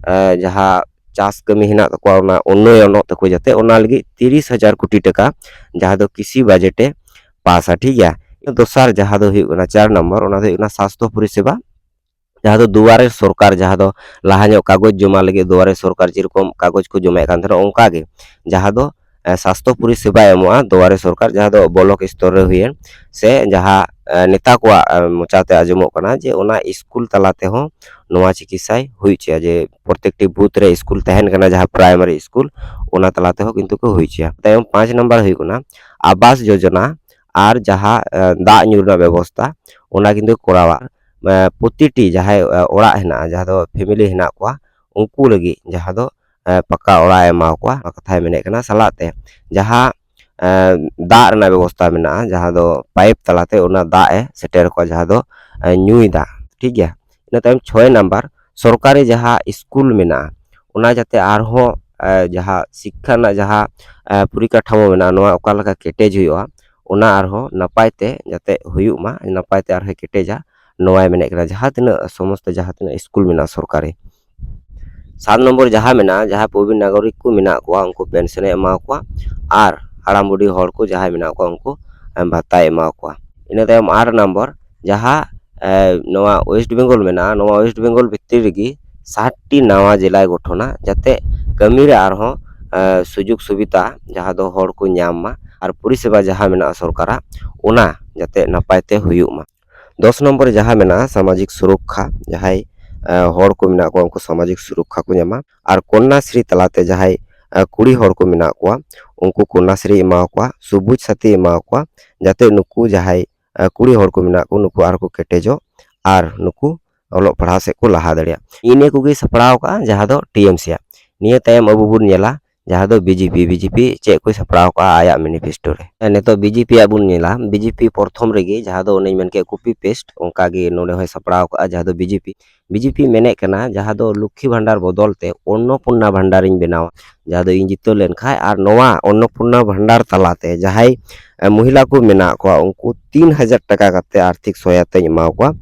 ᱡᱟᱦᱟᱸ ᱪᱟᱥ ᱠᱟᱹᱢᱤ ᱦᱮᱱᱟᱜ ᱛᱟᱠᱚᱣᱟ, ᱚᱱᱟ ᱩᱱᱱᱚᱭᱚᱱᱚᱜ ᱛᱟᱠᱚ ᱡᱟᱛᱮ, ᱚᱱᱟ ᱞᱟᱹᱜᱤᱫ ᱛᱤᱨᱤᱥ ᱦᱟᱡᱟᱨ ᱠᱳᱴᱤ ᱴᱟᱠᱟ, ᱡᱟᱦᱟᱸ ᱫᱚ ᱠᱨᱤᱥᱤ ᱵᱟᱡᱮᱴ ᱮ ᱯᱟᱥᱟ, ᱴᱷᱤᱠ ᱜᱮᱭᱟ᱾ ᱫᱚᱥᱟᱨ ᱡᱟᱦᱟᱸ ᱫᱚ ᱦᱩᱭᱩᱜ ᱠᱟᱱᱟ ᱪᱟᱨ ᱱᱚᱢᱵᱚᱨ, ᱚᱱᱟ ᱫᱚ ᱦᱩᱭᱩᱜ ᱠᱟᱱᱟ ᱥᱟᱥᱛᱷᱚ ᱯᱚᱨᱤᱥᱮᱵᱟ, ᱡᱟᱦᱟᱸ ᱫᱚ ᱫᱩᱣᱟᱨᱮ ᱥᱚᱨᱠᱟᱨ, ᱡᱟᱦᱟᱸ ᱫᱚ ᱞᱟᱦᱟ ᱧᱚᱜ ᱠᱟᱜᱚᱡᱽ ᱡᱚᱢᱟ ᱞᱟᱹᱜᱤᱫ ᱫᱩᱣᱟᱨᱮ ᱥᱚᱨᱠᱟᱨ ᱡᱮᱨᱚᱠᱚᱢ ᱠᱟᱜᱚᱡᱽ ᱠᱚ ᱡᱚᱢᱟᱭᱮᱫ ᱠᱟᱱ ᱛᱟᱦᱮᱱᱟ, ᱚᱱᱠᱟ ᱜᱮ ᱡᱟᱦᱟᱸ ᱫᱚ ᱥᱟᱥᱛᱷᱚ ᱯᱚᱨᱤᱥᱮᱵᱟ ᱮᱢᱚᱜᱼᱟ ᱫᱩᱣᱟᱨᱮ ᱥᱚᱨᱠᱟᱨ, ᱡᱟᱦᱟᱸ ᱫᱚ ᱵᱞᱚᱠ ᱥᱛᱚᱨ ᱨᱮ ᱦᱩᱭᱮᱱ ᱥᱮ ᱡᱟᱦᱟᱸ ᱱᱮᱛᱟ ᱠᱚᱣᱟᱜ ᱢᱚᱪᱟᱛᱮ ᱟᱸᱡᱚᱢᱚᱜ ᱠᱟᱱᱟ ᱡᱮ ᱚᱱᱟ ᱥᱠᱩᱞ ᱛᱟᱞᱟ ᱛᱮᱦᱚᱸ ᱱᱚᱣᱟ ᱪᱤᱠᱤᱛᱥᱟᱭ ᱦᱩᱭ ᱦᱚᱪᱚᱭᱟ, ᱡᱮ ᱯᱨᱚᱛᱮᱠᱴᱤ ᱵᱩᱛᱷ ᱨᱮ ᱥᱠᱩᱞ ᱛᱟᱦᱮᱱ ᱠᱟᱱᱟ, ᱡᱟᱦᱟᱸ ᱯᱨᱟᱭᱢᱟᱨᱤ ᱥᱠᱩᱞ, ᱚᱱᱟ ᱛᱟᱞᱟ ᱛᱮᱦᱚᱸ ᱠᱤᱱᱛᱩ ᱠᱚ ᱦᱩᱭ ᱦᱚᱪᱚᱭᱟ᱾ ᱛᱟᱭᱚᱢ ᱯᱟᱸᱪ ᱱᱟᱢᱵᱟᱨ ᱦᱩᱭᱩᱜ ᱠᱟᱱᱟ ᱟᱵᱟᱥ ᱡᱳᱡᱚᱱᱟ ᱟᱨ ᱡᱟᱦᱟᱸ ᱫᱟᱜ ᱧᱩ ᱨᱮᱱᱟᱜ ᱵᱮᱵᱚᱥᱛᱷᱟ, ᱚᱱᱟ ᱠᱤᱱᱛᱩ ᱠᱚᱨᱟᱣᱟ᱾ ᱯᱨᱚᱛᱤᱴᱤ ᱡᱟᱦᱟᱸᱭ ᱚᱲᱟᱜ ᱦᱮᱱᱟᱜᱼᱟ, ᱡᱟᱦᱟᱸ ᱫᱚ ᱯᱷᱮᱢᱮᱞᱤ ᱦᱮᱱᱟᱜ ᱠᱚᱣᱟ, ᱩᱱᱠᱩ ᱞᱟᱹᱜᱤᱫ ᱡᱟᱦᱟᱸ ᱫᱚ ᱯᱟᱠᱟ ᱚᱲᱟᱜ ᱮ ᱮᱢᱟ ᱠᱚᱣᱟ, ᱚᱱᱟ ᱠᱟᱛᱷᱟᱭ ᱢᱮᱱᱮᱫ ᱠᱟᱱᱟ᱾ ᱥᱟᱞᱟᱜ ᱛᱮ ᱡᱟᱦᱟᱸ ᱫᱟᱜ ᱨᱮᱱᱟᱜ ᱵᱮᱵᱚᱥᱛᱷᱟ ᱢᱮᱱᱟᱜᱼᱟ, ᱡᱟᱦᱟᱸ ᱫᱚ ᱯᱟᱭᱤᱯ ᱛᱟᱞᱟᱛᱮ ᱚᱱᱟ ᱫᱟᱜ ᱮ ᱥᱮᱴᱮᱨ ᱠᱚᱣᱟ, ᱡᱟᱦᱟᱸ ᱫᱚ ᱧᱩᱭ ᱫᱟᱜ, ᱴᱷᱤᱠ ᱜᱮᱭᱟ᱾ ᱤᱱᱟᱹ ᱛᱟᱭᱚᱢ ᱪᱷᱚᱭ ᱱᱟᱢᱵᱟᱨ, ᱥᱚᱨᱠᱟᱨᱤ ᱡᱟᱦᱟᱸ ᱥᱠᱩᱞ ᱢᱮᱱᱟᱜᱼᱟ, ᱚᱱᱟ ᱡᱟᱛᱮ ᱟᱨᱦᱚᱸ ᱡᱟᱦᱟᱸ ᱥᱤᱠᱠᱷᱟ ᱨᱮᱱᱟᱜ ᱡᱟᱦᱟᱸ ᱯᱚᱨᱤᱠᱟᱴᱷᱟᱢᱳ ᱢᱮᱱᱟᱜᱼᱟ, ᱱᱚᱣᱟ ᱚᱠᱟ ᱞᱮᱠᱟ ᱠᱮᱴᱮᱡ ᱦᱩᱭᱩᱜᱼᱟ, ᱚᱱᱟ ᱟᱨᱦᱚᱸ ᱱᱟᱯᱟᱭ ᱛᱮ ᱡᱟᱛᱮ ᱦᱩᱭᱩᱜ ᱢᱟ, ᱱᱟᱯᱟᱭ ᱛᱮ ᱟᱨᱦᱚᱸ ᱠᱮᱴᱮᱡᱟ, ᱱᱚᱣᱟᱭ ᱢᱮᱱᱮᱫ ᱠᱟᱱᱟ᱾ ᱡᱟᱦᱟᱸ ᱛᱤᱱᱟᱹᱜ ᱥᱚᱢᱚᱥᱛᱚ ᱡᱟᱦᱟᱸ ᱛᱤᱱᱟᱹᱜ ᱥᱠᱩᱞ ᱢᱮᱱᱟᱜᱼᱟ ᱥᱚᱨᱠᱟᱨᱤ, ᱥᱟᱛ ᱱᱚᱢᱵᱚᱨ ᱡᱟᱦᱟᱸ ᱢᱮᱱᱟᱜᱼᱟ, ᱡᱟᱦᱟᱸᱭ ᱯᱨᱚᱵᱤᱱ ᱱᱟᱜᱚᱨᱤᱠ ᱠᱚ ᱢᱮᱱᱟᱜ ᱠᱚᱣᱟ, ᱩᱱᱠᱩ ᱯᱮᱱᱥᱚᱱᱮ ᱮᱢᱟ ᱠᱚᱣᱟ, ᱟᱨ ᱦᱟᱲᱟᱢ ᱵᱩᱰᱷᱤ ᱦᱚᱲ ᱠᱚ ᱡᱟᱦᱟᱸᱭ ᱢᱮᱱᱟᱜ ᱠᱚᱣᱟ, ᱩᱱᱠᱩ ᱵᱷᱟᱛᱟᱭ ᱮᱢᱟ ᱠᱚᱣᱟ᱾ ᱤᱱᱟᱹ ᱛᱟᱭᱚᱢ ᱟᱴ ᱱᱚᱢᱵᱚᱨ, ᱡᱟᱦᱟᱸ ᱱᱚᱣᱟ ᱳᱭᱮᱥᱴ ᱵᱮᱝᱜᱚᱞ ᱢᱮᱱᱟᱜᱼᱟ, ᱱᱚᱣᱟ ᱳᱭᱮᱥᱴ ᱵᱮᱝᱜᱚᱞ ᱵᱷᱤᱛᱨᱤ ᱨᱮᱜᱮ ᱥᱟᱛᱴᱤ ᱱᱟᱣᱟ ᱡᱮᱞᱟᱭ ᱜᱚᱴᱷᱚᱱᱟ, ᱡᱟᱛᱮ ᱠᱟᱹᱢᱤ ᱨᱮ ᱟᱨᱦᱚᱸ ᱥᱩᱡᱳᱜᱽ ᱥᱩᱵᱤᱫᱷᱟ ᱡᱟᱦᱟᱸ ᱫᱚ ᱦᱚᱲ ᱠᱚ ᱧᱟᱢ ᱢᱟ, ᱟᱨ ᱯᱚᱨᱤᱥᱮᱵᱟ ᱡᱟᱦᱟᱸ ᱢᱮᱱᱟᱜᱼᱟ ᱥᱚᱨᱠᱟᱨᱟᱜ, ᱚᱱᱟ ᱡᱟᱛᱮ ᱱᱟᱯᱟᱭ ᱛᱮ ᱦᱩᱭᱩᱜ ᱢᱟ᱾ ᱫᱚᱥ ᱱᱚᱢᱵᱚᱨ ᱡᱟᱦᱟᱸ ᱢᱮᱱᱟᱜᱼᱟ ᱥᱟᱢᱟᱡᱤᱠ ᱥᱩᱨᱚᱠᱠᱷᱟ, ᱡᱟᱦᱟᱸᱭ ᱦᱚᱲ ᱠᱚ ᱢᱮᱱᱟᱜ ᱠᱚᱣᱟ, ᱩᱱᱠᱩ ᱥᱟᱢᱟᱡᱤᱠ ᱥᱩᱨᱚᱠᱠᱷᱟ ᱠᱚ ᱧᱟᱢᱟ᱾ ᱟᱨ ᱠᱚᱱᱱᱟᱥᱨᱤ ᱛᱟᱞᱟᱛᱮ ᱡᱟᱦᱟᱸᱭ ᱠᱩᱲᱤ ᱦᱚᱲ ᱠᱚ ᱢᱮᱱᱟᱜ ᱠᱚᱣᱟ, ᱩᱱᱠᱩ ᱠᱚᱱᱱᱟᱥᱨᱤ ᱮᱢᱟ ᱠᱚᱣᱟ, ᱥᱩᱵᱩᱡᱽ ᱥᱟᱛᱤ ᱮᱢᱟ ᱠᱚᱣᱟ, ᱡᱟᱛᱮ ᱱᱩᱠᱩ ᱡᱟᱦᱟᱸᱭ ᱠᱩᱲᱤ ᱦᱚᱲ ᱠᱚ ᱢᱮᱱᱟᱜ ᱠᱚ, ᱱᱩᱠᱩ ᱟᱨᱦᱚᱸ ᱠᱚ ᱠᱮᱴᱮᱡᱚᱜ ᱟᱨ ᱱᱩᱠᱩ ᱚᱞᱚᱜ ᱯᱟᱲᱦᱟᱣ ᱥᱮᱫ ᱠᱚ ᱞᱟᱦᱟ ᱫᱟᱲᱮᱭᱟᱜ᱾ ᱤᱱᱟᱹ ᱠᱚᱜᱮ ᱥᱟᱯᱲᱟᱣ ᱠᱟᱜᱼᱟ ᱡᱟᱦᱟᱸ ᱫᱚ ᱴᱤ ᱮᱢ ᱥᱤ ᱟᱜ᱾ ᱱᱤᱭᱟᱹ ᱛᱟᱭᱚᱢ ᱟᱵᱚ ᱵᱚᱱ ᱧᱮᱞᱟ ᱡᱟᱦᱟᱸ ᱫᱚ B J P, B J P ᱪᱮᱫ ᱠᱚᱭ ᱥᱟᱯᱲᱟᱣ ᱠᱟᱜᱼᱟ ᱟᱭᱟᱜ ᱢᱮᱱᱤᱯᱷᱮᱥᱴᱳ ᱨᱮ᱾ ᱱᱤᱛᱚᱜ ᱵᱤ ᱡᱮ ᱯᱤ ᱟᱜ ᱵᱚᱱ ᱧᱮᱞᱟ, ᱵᱤ ᱡᱮ ᱯᱤ ᱯᱨᱚᱛᱷᱚᱢ ᱨᱮᱜᱮ ᱡᱟᱦᱟᱸ ᱫᱚ ᱚᱱᱮᱧ ᱢᱮᱱ ᱠᱮᱫ ᱠᱚᱯᱤ ᱯᱮᱥᱴ, ᱚᱱᱠᱟ ᱜᱮ ᱱᱚᱰᱮ ᱦᱚᱸᱭ ᱥᱟᱯᱲᱟᱣ ᱠᱟᱜᱼᱟ ᱡᱟᱦᱟᱸ ᱫᱚ B J P. B J P ᱢᱮᱱᱮᱫ ᱠᱟᱱᱟ ᱡᱟᱦᱟᱸ ᱫᱚ ᱞᱚᱠᱠᱷᱤ ᱵᱷᱟᱱᱰᱟᱨ ᱵᱚᱫᱚᱞ ᱛᱮ ᱚᱱᱱᱚᱯᱩᱨᱱᱟ ᱵᱷᱟᱱᱰᱟᱨᱤᱧ ᱵᱮᱱᱟᱣᱟ, ᱡᱟᱦᱟᱸ ᱫᱚ ᱤᱧ ᱡᱤᱛᱟᱹᱣ ᱞᱮᱱᱠᱷᱟᱡ, ᱟᱨ ᱱᱚᱣᱟ ᱚᱱᱱᱚᱯᱩᱨᱱᱟ ᱵᱷᱟᱱᱰᱟᱨ ᱛᱟᱞᱟᱛᱮ ᱡᱟᱦᱟᱸᱭ ᱢᱚᱦᱤᱞᱟ ᱠᱚ ᱢᱮᱱᱟᱜ ᱠᱚᱣᱟ, ᱩᱱᱠᱩ ᱛᱤᱱ ᱦᱟᱡᱟᱨ ᱴᱟᱠᱟ ᱠᱟᱛᱮ ᱟᱨᱛᱷᱤᱠ ᱥᱚᱦᱟᱭᱚᱛᱟᱧ ᱮᱢᱟ ᱠᱚᱣᱟ᱾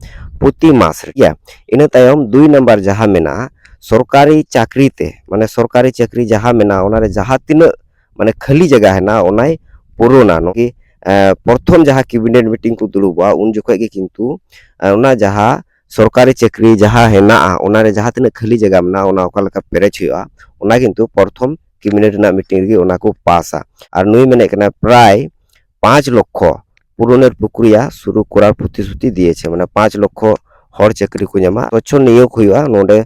ᱯᱨᱚᱛᱤ ᱢᱟᱥ ᱨᱮ, ᱴᱷᱤᱠ ᱜᱮᱭᱟ᱾ ᱤᱱᱟᱹ ᱛᱟᱭᱚᱢ ᱫᱩᱭ ᱱᱟᱢᱵᱟᱨ ᱡᱟᱦᱟᱸ ᱢᱮᱱᱟᱜᱼᱟ, ᱥᱚᱨᱠᱟᱨᱤ ᱪᱟᱹᱠᱨᱤ ᱛᱮ, ᱢᱟᱱᱮ ᱥᱚᱨᱠᱟᱨᱤ ᱪᱟᱹᱠᱨᱤ ᱡᱟᱦᱟᱸ ᱢᱮᱱᱟᱜᱼᱟ, ᱚᱱᱟᱨᱮ ᱡᱟᱦᱟᱸ ᱛᱤᱱᱟᱹᱜ ᱢᱟᱱᱮ ᱠᱷᱟᱹᱞᱤ ᱡᱟᱭᱜᱟ ᱦᱮᱱᱟᱜᱼᱟ, ᱚᱱᱟᱭ ᱯᱩᱨᱚᱱᱟ᱾ ᱱᱚᱜᱼᱚᱭ, ᱮ, ᱯᱨᱚᱛᱷᱚᱢ ᱡᱟᱦᱟᱸ ᱠᱮᱵᱤᱱᱮᱴ ᱢᱤᱴᱤᱝ ᱠᱚ ᱫᱩᱲᱩᱵᱚᱜᱼᱟ, ᱩᱱ ᱡᱚᱠᱷᱚᱡ ᱜᱮ ᱠᱤᱱᱛᱩ, ᱮ, ᱚᱱᱟ ᱡᱟᱦᱟᱸ ᱥᱚᱨᱠᱟᱨᱤ ᱪᱟᱹᱠᱨᱤ ᱡᱟᱦᱟᱸ ᱦᱮᱱᱟᱜᱼᱟ, ᱚᱱᱟᱨᱮ ᱡᱟᱦᱟᱸ ᱛᱤᱱᱟᱹᱜ ᱠᱷᱟᱹᱞᱤ ᱡᱟᱭᱜᱟ ᱢᱮᱱᱟᱜᱼᱟ, ᱚᱱᱟ ᱚᱠᱟ ᱞᱮᱠᱟ ᱯᱮᱨᱮᱡ ᱦᱩᱭᱩᱜᱼᱟ, ᱚᱱᱟ ᱠᱤᱱᱛᱩ ᱯᱨᱚᱛᱷᱚᱢ ᱠᱮᱵᱤᱱᱮᱴ ᱨᱮᱱᱟᱜ ᱢᱤᱴᱤᱝ ᱨᱮᱜᱮ ᱚᱱᱟ ᱠᱚ ᱯᱟᱥᱟ᱾ ᱟᱨ ᱱᱩᱭ ᱢᱮᱱᱮᱫ ᱠᱟᱱᱟ ᱯᱨᱟᱭ ᱯᱟᱸᱪ ᱞᱚᱠᱠᱷᱚ ᱯᱩᱨᱚᱱᱮᱨ ᱯᱨᱚᱠᱨᱤᱭᱟ ᱥᱩᱨᱩ ᱠᱚᱨᱟᱨ ᱯᱨᱚᱛᱤᱥᱨᱩᱛᱤ ᱫᱤᱭᱮᱪᱷᱮ, ᱢᱟᱱᱮ ᱯᱟᱸᱪ ᱞᱚᱠᱠᱷᱚ ᱦᱚᱲ ᱪᱟᱹᱠᱨᱤ ᱠᱚ ᱧᱟᱢᱟ, ᱥᱚᱪᱪᱷᱚ ᱱᱤᱭᱳᱜᱽ ᱦᱩᱭᱩᱜᱼᱟ, ᱱᱚᱰᱮ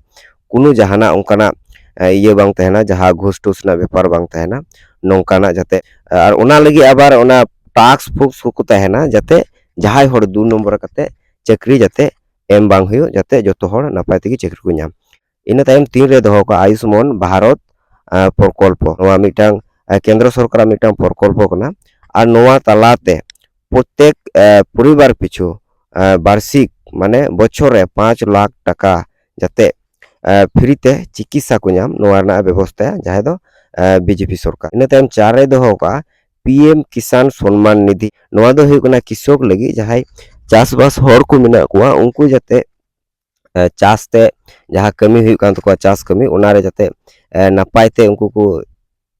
ᱠᱳᱱᱳ ᱡᱟᱦᱟᱱᱟᱜ ᱚᱱᱠᱟᱱᱟᱜ, ᱮ, ᱤᱭᱟᱹ ᱵᱟᱝ ᱛᱟᱦᱮᱱᱟ, ᱡᱟᱦᱟᱸ ᱜᱷᱩᱥ ᱴᱩᱥ ᱨᱮᱱᱟᱜ ᱵᱮᱯᱟᱨ ᱵᱟᱝ ᱛᱟᱦᱮᱱᱟ, ᱱᱚᱝᱠᱟᱱᱟᱜ ᱡᱟᱛᱮ, ᱟᱨ ᱚᱱᱟ ᱞᱟᱹᱜᱤᱫ ᱟᱵᱟᱨ ᱚᱱᱟ ᱴᱟᱥᱠ ᱯᱷᱳᱨᱥ ᱠᱚᱠᱚ ᱛᱟᱦᱮᱱᱟ, ᱡᱟᱛᱮ ᱡᱟᱦᱟᱸᱭ ᱦᱚᱲ ᱫᱩ ᱱᱚᱢᱵᱚᱨ ᱠᱟᱛᱮ ᱪᱟᱹᱠᱨᱤ ᱡᱟᱛᱮ ᱮᱢ ᱵᱟᱝ ᱦᱩᱭᱩᱜ, ᱡᱟᱛᱮ ᱡᱚᱛᱚ ᱦᱚᱲ ᱱᱟᱯᱟᱭ ᱛᱮᱜᱮ ᱪᱟᱹᱠᱨᱤ ᱠᱚ ᱧᱟᱢ᱾ ᱤᱱᱟᱹ ᱛᱟᱭᱚᱢ ᱛᱤᱱ ᱨᱮ ᱫᱚᱦᱚ ᱠᱟᱜᱼᱟ ᱟᱭᱩᱥᱢᱟᱱ ᱵᱷᱟᱨᱚᱛ, ᱟ, ᱯᱨᱚᱠᱚᱞᱯᱚ᱾ ᱱᱚᱣᱟ ᱢᱤᱫᱴᱟᱝ, ᱟ, ᱠᱮᱱᱫᱨᱚ ᱥᱚᱨᱠᱟᱨᱟᱜ ᱢᱤᱫᱴᱟᱝ ᱯᱨᱚᱠᱚᱞᱯᱚ ᱠᱟᱱᱟ᱾ ᱟᱨ ᱱᱚᱣᱟ ᱛᱟᱞᱟᱛᱮ ᱯᱨᱚᱛᱮᱠ, ᱟ, ᱯᱚᱨᱤᱵᱟᱨ ᱯᱤᱪᱷᱩ, ᱟ, ᱵᱟᱨᱥᱤᱠ, ᱢᱟᱱᱮ ᱵᱚᱪᱷᱚᱨ ᱨᱮ ᱯᱟᱸᱪ ᱞᱟᱠᱷ ᱴᱟᱠᱟ ᱡᱟᱛᱮ, ᱟ, ᱯᱷᱨᱤ ᱛᱮ ᱪᱤᱠᱤᱛᱥᱟ ᱠᱚ ᱧᱟᱢ, ᱱᱚᱣᱟ ᱨᱮᱱᱟᱜ ᱵᱮᱵᱚᱥᱛᱷᱟᱭᱟ ᱡᱟᱦᱟᱸᱭ ᱫᱚ, ᱟ, ᱵᱤᱡᱮᱯᱤ ᱥᱚᱨᱠᱟᱨ᱾ ᱤᱱᱟᱹ ᱛᱟᱭᱚᱢ ᱪᱟᱨ ᱨᱮ ᱫᱚᱦᱚ ᱠᱟᱜᱼᱟ ᱯᱤ ᱮᱢ ᱠᱤᱥᱟᱱ ᱥᱚᱱᱢᱟᱱ ᱱᱤᱫᱷᱤ᱾ ᱱᱚᱣᱟ ᱫᱚ ᱦᱩᱭᱩᱜ ᱠᱟᱱᱟ ᱠᱨᱤᱥᱚᱠ ᱞᱟᱹᱜᱤᱫ, ᱡᱟᱦᱟᱸᱭ ᱪᱟᱥᱵᱟᱥ ᱦᱚᱲ ᱠᱚ ᱢᱮᱱᱟᱜ ᱠᱚᱣᱟ, ᱩᱱᱠᱩ ᱡᱟᱛᱮ ᱮ, ᱪᱟᱥ ᱛᱮ ᱡᱟᱦᱟᱸ ᱠᱟᱹᱢᱤ ᱦᱩᱭᱩᱜ ᱠᱟᱱ ᱛᱟᱠᱚᱣᱟ, ᱪᱟᱥ ᱠᱟᱹᱢᱤ, ᱚᱱᱟᱨᱮ ᱡᱟᱛᱮ, ᱮ, ᱱᱟᱯᱟᱭ ᱛᱮ ᱩᱱᱠᱩ ᱠᱚ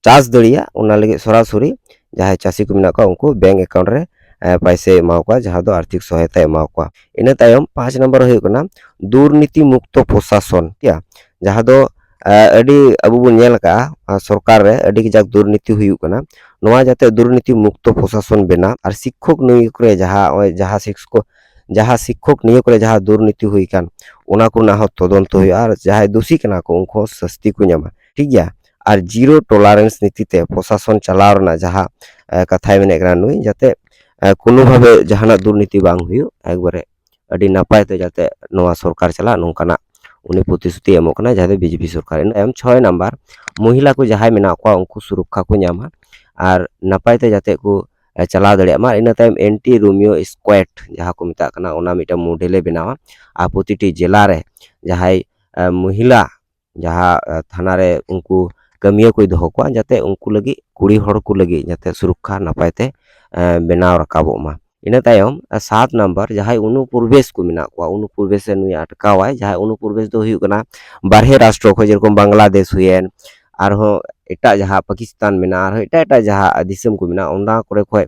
ᱪᱟᱥ ᱫᱟᱲᱮᱭᱟᱜ, ᱚᱱᱟ ᱞᱟᱹᱜᱤᱫ ᱥᱚᱨᱟᱥᱚᱨᱤ ᱡᱟᱦᱟᱸᱭ ᱪᱟᱹᱥᱤ ᱠᱚ ᱢᱮᱱᱟᱜ ᱠᱚᱣᱟ, ᱩᱱᱠᱩ ᱵᱮᱝᱠ ᱮᱠᱟᱣᱩᱱᱴ ᱨᱮ, ᱮ, ᱯᱟᱭᱥᱟᱭ ᱮᱢᱟ ᱠᱚᱣᱟ, ᱡᱟᱦᱟᱸ ᱫᱚ ᱟᱨᱛᱷᱤᱠ ᱥᱚᱦᱟᱭᱚᱛᱟᱭ ᱮᱢᱟ ᱠᱚᱣᱟ᱾ ᱤᱱᱟᱹ ᱛᱟᱭᱚᱢ ᱯᱟᱸᱪ ᱱᱟᱢᱵᱟᱨ ᱦᱩᱭᱩᱜ ᱠᱟᱱᱟ ᱫᱩᱨᱱᱤᱛᱤ ᱢᱩᱠᱛᱚ ᱯᱨᱚᱥᱟᱥᱚᱱ, ᱴᱷᱤᱠ ᱜᱮᱭᱟ? ᱡᱟᱦᱟᱸ ᱫᱚ, ᱮ, ᱟᱹᱰᱤ ᱟᱵᱚ ᱵᱚᱱ ᱧᱮᱞ ᱟᱠᱟᱫᱼᱟ, ᱟᱨ ᱥᱚᱨᱠᱟᱨ ᱨᱮ ᱟᱹᱰᱤ ᱠᱟᱡᱟᱠ ᱫᱩᱨᱱᱤᱛᱤ ᱦᱩᱭᱩᱜ ᱠᱟᱱᱟ᱾ ᱱᱚᱣᱟ ᱡᱟᱛᱮ ᱫᱩᱨᱱᱤᱛᱤ ᱢᱩᱠᱛᱚ ᱯᱨᱚᱥᱟᱥᱚᱱ ᱵᱮᱱᱟᱣ, ᱟᱨ ᱥᱤᱠᱠᱷᱚᱠ ᱱᱤᱭᱳᱜᱽ ᱨᱮ ᱡᱟᱦᱟᱸ, ᱱᱚᱜᱼᱚᱭ ᱡᱟᱦᱟᱸ ᱥᱤᱠᱥᱠᱚ-, ᱡᱟᱦᱟᱸ ᱥᱤᱠᱠᱷᱚᱠ ᱱᱤᱭᱳᱜᱽ ᱨᱮ ᱡᱟᱦᱟᱸ ᱫᱩᱨᱱᱤᱛᱤ ᱦᱩᱭ ᱟᱠᱟᱱ, ᱚᱱᱟ ᱠᱚᱨᱮᱱᱟᱜ ᱦᱚᱸ ᱛᱚᱫᱚᱱᱛᱚ ᱦᱩᱭᱩᱜᱼᱟ, ᱟᱨ ᱡᱟᱦᱟᱸᱭ ᱫᱳᱥᱤ ᱠᱟᱱᱟ ᱠᱚ, ᱩᱱᱠᱩ ᱦᱚᱸ ᱥᱟᱹᱥᱛᱤ ᱠᱚ ᱧᱟᱢᱟ, ᱴᱷᱤᱠ ᱜᱮᱭᱟ? ᱟᱨ ᱡᱤᱨᱳ ᱴᱚᱞᱟᱨᱮᱱᱥ ᱱᱤᱛᱤ ᱛᱮ ᱯᱨᱚᱥᱟᱥᱚᱱ ᱪᱟᱞᱟᱣ ᱨᱮᱱᱟᱜ ᱡᱟᱦᱟᱸ, ᱮ, ᱠᱟᱛᱷᱟᱭ ᱢᱮᱱᱮᱫ ᱠᱟᱱᱟ ᱱᱩᱭ, ᱡᱟᱛᱮ, ᱮ, ᱠᱳᱱᱳ ᱵᱷᱟᱵᱮ ᱡᱟᱦᱟᱱᱟᱜ ᱫᱩᱨᱱᱤᱛᱤ ᱵᱟᱝ ᱦᱩᱭᱩᱜ, ᱮᱠᱵᱟᱨᱮ ᱟᱹᱰᱤ ᱱᱟᱯᱟᱭ ᱛᱮ ᱡᱟᱛᱮ ᱱᱚᱣᱟ ᱥᱚᱨᱠᱟᱨ ᱪᱟᱞᱟᱜ, ᱱᱚᱝᱠᱟᱱᱟᱜ ᱩᱱᱤ ᱯᱨᱚᱛᱤᱥᱨᱩᱛᱤ ᱮᱢᱚᱜ ᱠᱟᱱᱟ, ᱡᱟᱦᱟᱸ ᱫᱚ ᱵᱤᱡᱮᱯᱤ ᱥᱚᱨᱠᱟᱨ᱾ ᱤᱱᱟᱹ ᱛᱟᱭᱚᱢ ᱪᱷᱚᱭ ᱱᱟᱢᱵᱟᱨ, ᱢᱚᱦᱤᱞᱟ ᱠᱚ ᱡᱟᱦᱟᱸᱭ ᱢᱮᱱᱟᱜ ᱠᱚᱣᱟ, ᱩᱱᱠᱩ ᱥᱩᱨᱚᱠᱠᱷᱟ ᱠᱚ ᱧᱟᱢᱟ ᱟᱨ ᱱᱟᱯᱟᱭ ᱛᱮ ᱡᱟᱛᱮ ᱠᱚ, ᱮ, ᱪᱟᱞᱟᱣ ᱫᱟᱲᱮᱭᱟᱜ ᱢᱟ᱾ ᱤᱱᱟᱹ ᱛᱟᱭᱚᱢ ᱮᱱᱴᱤ ᱨᱳᱢᱤᱭᱳ ᱥᱠᱣᱟᱰ ᱡᱟᱦᱟᱸ ᱠᱚ ᱢᱮᱛᱟᱜ ᱠᱟᱱᱟ, ᱚᱱᱟ ᱢᱤᱫᱴᱟᱝ ᱢᱚᱰᱮᱞᱮ ᱵᱮᱱᱟᱣᱟ᱾ ᱟᱨ ᱯᱨᱚᱛᱤᱴᱤ ᱡᱮᱞᱟ ᱨᱮ ᱡᱟᱦᱟᱸᱭ, ᱮ, ᱢᱚᱦᱤᱞᱟ ᱡᱟᱦᱟᱸ, ᱮ, ᱛᱷᱟᱱᱟ ᱨᱮ ᱩᱱᱠᱩ ᱠᱟᱹᱢᱤᱭᱟᱹ ᱠᱚᱭ ᱫᱚᱦᱚ ᱠᱚᱣᱟ, ᱡᱟᱛᱮ ᱩᱱᱠᱩ ᱞᱟᱹᱜᱤᱫ, ᱠᱩᱲᱤ ᱦᱚᱲ ᱠᱚ ᱞᱟᱹᱜᱤᱫ ᱡᱟᱛᱮ ᱥᱩᱨᱚᱠᱠᱷᱟ ᱱᱟᱯᱟᱭ ᱛᱮ, ᱮ, ᱵᱮᱱᱟᱣ ᱨᱟᱠᱟᱵᱚᱜ ᱢᱟ᱾ ᱤᱱᱟᱹ ᱛᱟᱭᱚᱢ ᱥᱟᱛ ᱱᱟᱢᱵᱟᱨ ᱡᱟᱦᱟᱸᱭ ᱚᱱᱩᱯᱨᱚᱵᱮᱥ ᱠᱚ ᱢᱮᱱᱟᱜ ᱠᱚᱣᱟ, ᱚᱱᱩᱯᱨᱚᱵᱮᱥ ᱨᱮ ᱱᱩᱭ ᱟᱴᱠᱟᱣᱟᱭ᱾ ᱡᱟᱦᱟᱸᱭ ᱚᱱᱩᱯᱨᱚᱵᱮᱥ ᱫᱚ ᱦᱩᱭᱩᱜ ᱠᱟᱱᱟ ᱵᱟᱨᱦᱮ ᱨᱟᱥᱴᱨᱚ ᱠᱷᱚᱱ, ᱡᱮᱨᱚᱠᱚᱢ ᱵᱟᱝᱞᱟᱫᱮᱥ ᱦᱩᱭᱮᱱ, ᱟᱨᱦᱚᱸ ᱮᱴᱟᱜ ᱡᱟᱦᱟᱸ ᱯᱟᱠᱤᱥᱛᱟᱱ ᱢᱮᱱᱟᱜᱼᱟ, ᱟᱨᱦᱚᱸ ᱮᱴᱟᱜ ᱮᱴᱟᱜ ᱡᱟᱦᱟᱸ ᱫᱤᱥᱚᱢ ᱠᱚ ᱢᱮᱱᱟᱜᱼᱟ, ᱚᱱᱟ ᱠᱚᱨᱮ ᱠᱷᱚᱱ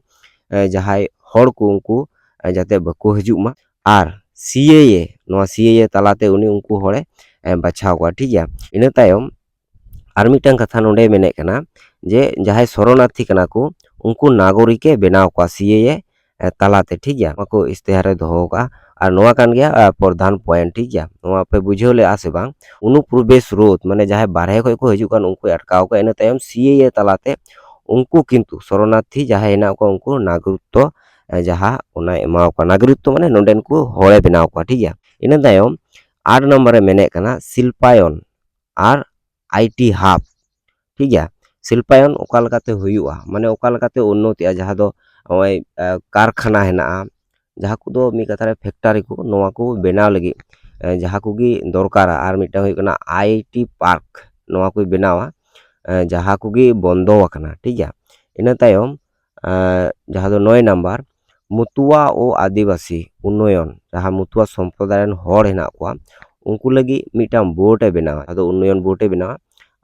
ᱡᱟᱦᱟᱸᱭ ᱦᱚᱲ ᱠᱚ ᱩᱱᱠᱩ ᱡᱟᱛᱮ ᱵᱟᱠᱚ ᱦᱤᱡᱩᱜ ᱢᱟ᱾ ᱟᱨ ᱥᱤ ᱮ ᱮ, ᱱᱚᱣᱟ ᱥᱤ ᱮ ᱮ ᱛᱟᱞᱟᱛᱮ ᱩᱱᱤ ᱩᱱᱠᱩ ᱦᱚᱲᱮ ᱵᱟᱪᱷᱟᱣ ᱠᱚᱣᱟ, ᱴᱷᱤᱠ ᱜᱮᱭᱟ᱾ ᱤᱱᱟᱹ ᱛᱟᱭᱚᱢ ᱟᱨ ᱢᱤᱫᱴᱟᱝ ᱠᱟᱛᱷᱟ ᱱᱚᱰᱮ ᱢᱮᱱᱮᱫ ᱠᱟᱱᱟ ᱡᱮ ᱡᱟᱦᱟᱸᱭ ᱥᱚᱨᱚᱱᱟᱨᱛᱷᱤ ᱠᱟᱱᱟ ᱠᱚ, ᱩᱱᱠᱩ ᱱᱟᱜᱚᱨᱤᱠᱮ ᱵᱮᱱᱟᱣ ᱠᱚᱣᱟ ᱥᱤ ᱮ ᱮ ᱛᱟᱞᱟᱛᱮ, ᱴᱷᱤᱠ ᱜᱮᱭᱟ᱾ ᱱᱚᱣᱟ ᱠᱚ ᱤᱥᱛᱤᱦᱟᱨ ᱨᱮ ᱫᱚᱦᱚ ᱠᱟᱜᱼᱟ᱾ ᱟᱨ ᱱᱚᱣᱟ ᱠᱟᱱ ᱜᱮᱭᱟ ᱯᱨᱚᱫᱷᱟᱱ ᱯᱚᱭᱮᱱᱴ, ᱴᱷᱤᱠ ᱜᱮᱭᱟ᱾ ᱱᱚᱣᱟ ᱯᱮ ᱵᱩᱡᱷᱟᱹᱣ ᱞᱮᱫᱼᱟ ᱥᱮ ᱵᱟᱝ? ᱚᱱᱩᱯᱨᱚᱵᱮᱥ ᱨᱳᱫᱷ, ᱢᱟᱱᱮ ᱡᱟᱦᱟᱸᱭ ᱵᱟᱨᱦᱮ ᱠᱷᱚᱱ ᱠᱚ ᱦᱤᱡᱩᱜ ᱠᱟᱱ, ᱩᱱᱠᱩᱭ ᱟᱴᱠᱟᱣ ᱠᱚᱣᱟ᱾ ᱤᱱᱟᱹ ᱛᱟᱭᱚᱢ ᱥᱤ ᱮ ᱮ ᱛᱟᱞᱟᱛᱮ ᱩᱱᱠᱩ ᱠᱤᱱᱛᱩ ᱥᱚᱨᱚᱱᱟᱨᱛᱷᱤ ᱡᱟᱦᱟᱸᱭ ᱦᱮᱱᱟᱜ ᱠᱚᱣᱟ, ᱩᱱᱠᱩ ᱱᱟᱜᱚᱨᱤᱠᱛᱚ ᱡᱟᱦᱟᱸ ᱚᱱᱟᱭ ᱮᱢᱟ ᱠᱚᱣᱟ, ᱱᱟᱜᱚᱨᱤᱠᱛᱚ ᱢᱟᱱᱮ ᱱᱚᱰᱮᱱ ᱠᱚ ᱦᱚᱲᱮ ᱵᱮᱱᱟᱣ ᱠᱚᱣᱟ, ᱴᱷᱤᱠ ᱜᱮᱭᱟ᱾ ᱤᱱᱟᱹ ᱛᱟᱭᱚᱢ ᱟᱴ ᱱᱚᱢᱵᱚᱨ ᱨᱮ ᱢᱮᱱᱮᱫ ᱠᱟᱱᱟ ᱥᱤᱞᱯᱟᱭᱚᱱ ᱟᱨ ᱟᱭ ᱴᱤ ᱦᱟᱵ, ᱴᱷᱤᱠ ᱜᱮᱭᱟ᱾ ᱥᱤᱞᱯᱟᱭᱚᱱ ᱚᱠᱟ ᱞᱮᱠᱟᱛᱮ ᱦᱩᱭᱩᱜᱼᱟ, ᱢᱟᱱᱮ ᱚᱠᱟ ᱞᱮᱠᱟᱛᱮ ᱩᱱᱱᱚᱛᱤᱜᱼᱟ, ᱡᱟᱦᱟᱸ ᱫᱚ ᱱᱚᱜᱼᱚᱭ ᱠᱟᱨᱠᱷᱟᱱᱟ ᱦᱮᱱᱟᱜᱼᱟ, ᱡᱟᱦᱟᱸ ᱠᱚᱫᱚ ᱢᱤᱫ ᱠᱟᱛᱷᱟ ᱨᱮ ᱯᱷᱮᱠᱴᱟᱨᱤ ᱠᱚ, ᱱᱚᱣᱟ ᱠᱚ ᱵᱮᱱᱟᱣ ᱞᱟᱹᱜᱤᱫ ᱡᱟᱦᱟᱸ ᱠᱚᱜᱮ ᱫᱚᱨᱠᱟᱨᱟ᱾ ᱟᱨ ᱢᱤᱫᱴᱟᱝ ᱦᱩᱭᱩᱜ ᱠᱟᱱᱟ ᱟᱭ ᱴᱤ ᱯᱟᱨᱠ, ᱱᱚᱣᱟ ᱠᱚᱭ ᱵᱮᱱᱟᱣᱟ᱾ ᱡᱟᱦᱟᱸ ᱠᱚᱜᱮ ᱵᱚᱱᱫᱚ ᱟᱠᱟᱱᱟ, ᱴᱷᱤᱠ ᱜᱮᱭᱟ᱾ ᱤᱱᱟᱹ ᱛᱟᱭᱚᱢ ᱡᱟᱦᱟᱸ ᱫᱚ ᱱᱚᱭ ᱱᱟᱢᱵᱟᱨ, ᱢᱩᱛᱩᱣᱟ ᱳ ᱟᱹᱫᱤᱵᱟᱹᱥᱤ ᱩᱱᱱᱚᱭᱚᱱ, ᱡᱟᱦᱟᱸ ᱢᱩᱛᱩᱣᱟ ᱥᱚᱢᱯᱨᱚᱫᱟᱭ ᱨᱮᱱ ᱦᱚᱲ ᱦᱮᱱᱟᱜ ᱠᱚᱣᱟ, ᱩᱱᱠᱩ ᱞᱟᱹᱜᱤᱫ ᱢᱤᱫᱴᱟᱝ ᱵᱳᱨᱰ ᱮ ᱵᱮᱱᱟᱣᱟ, ᱡᱟᱦᱟᱸ ᱫᱚ ᱩᱱᱱᱚᱭᱚᱱ ᱵᱳᱨᱰ ᱮ ᱵᱮᱱᱟᱣᱟ᱾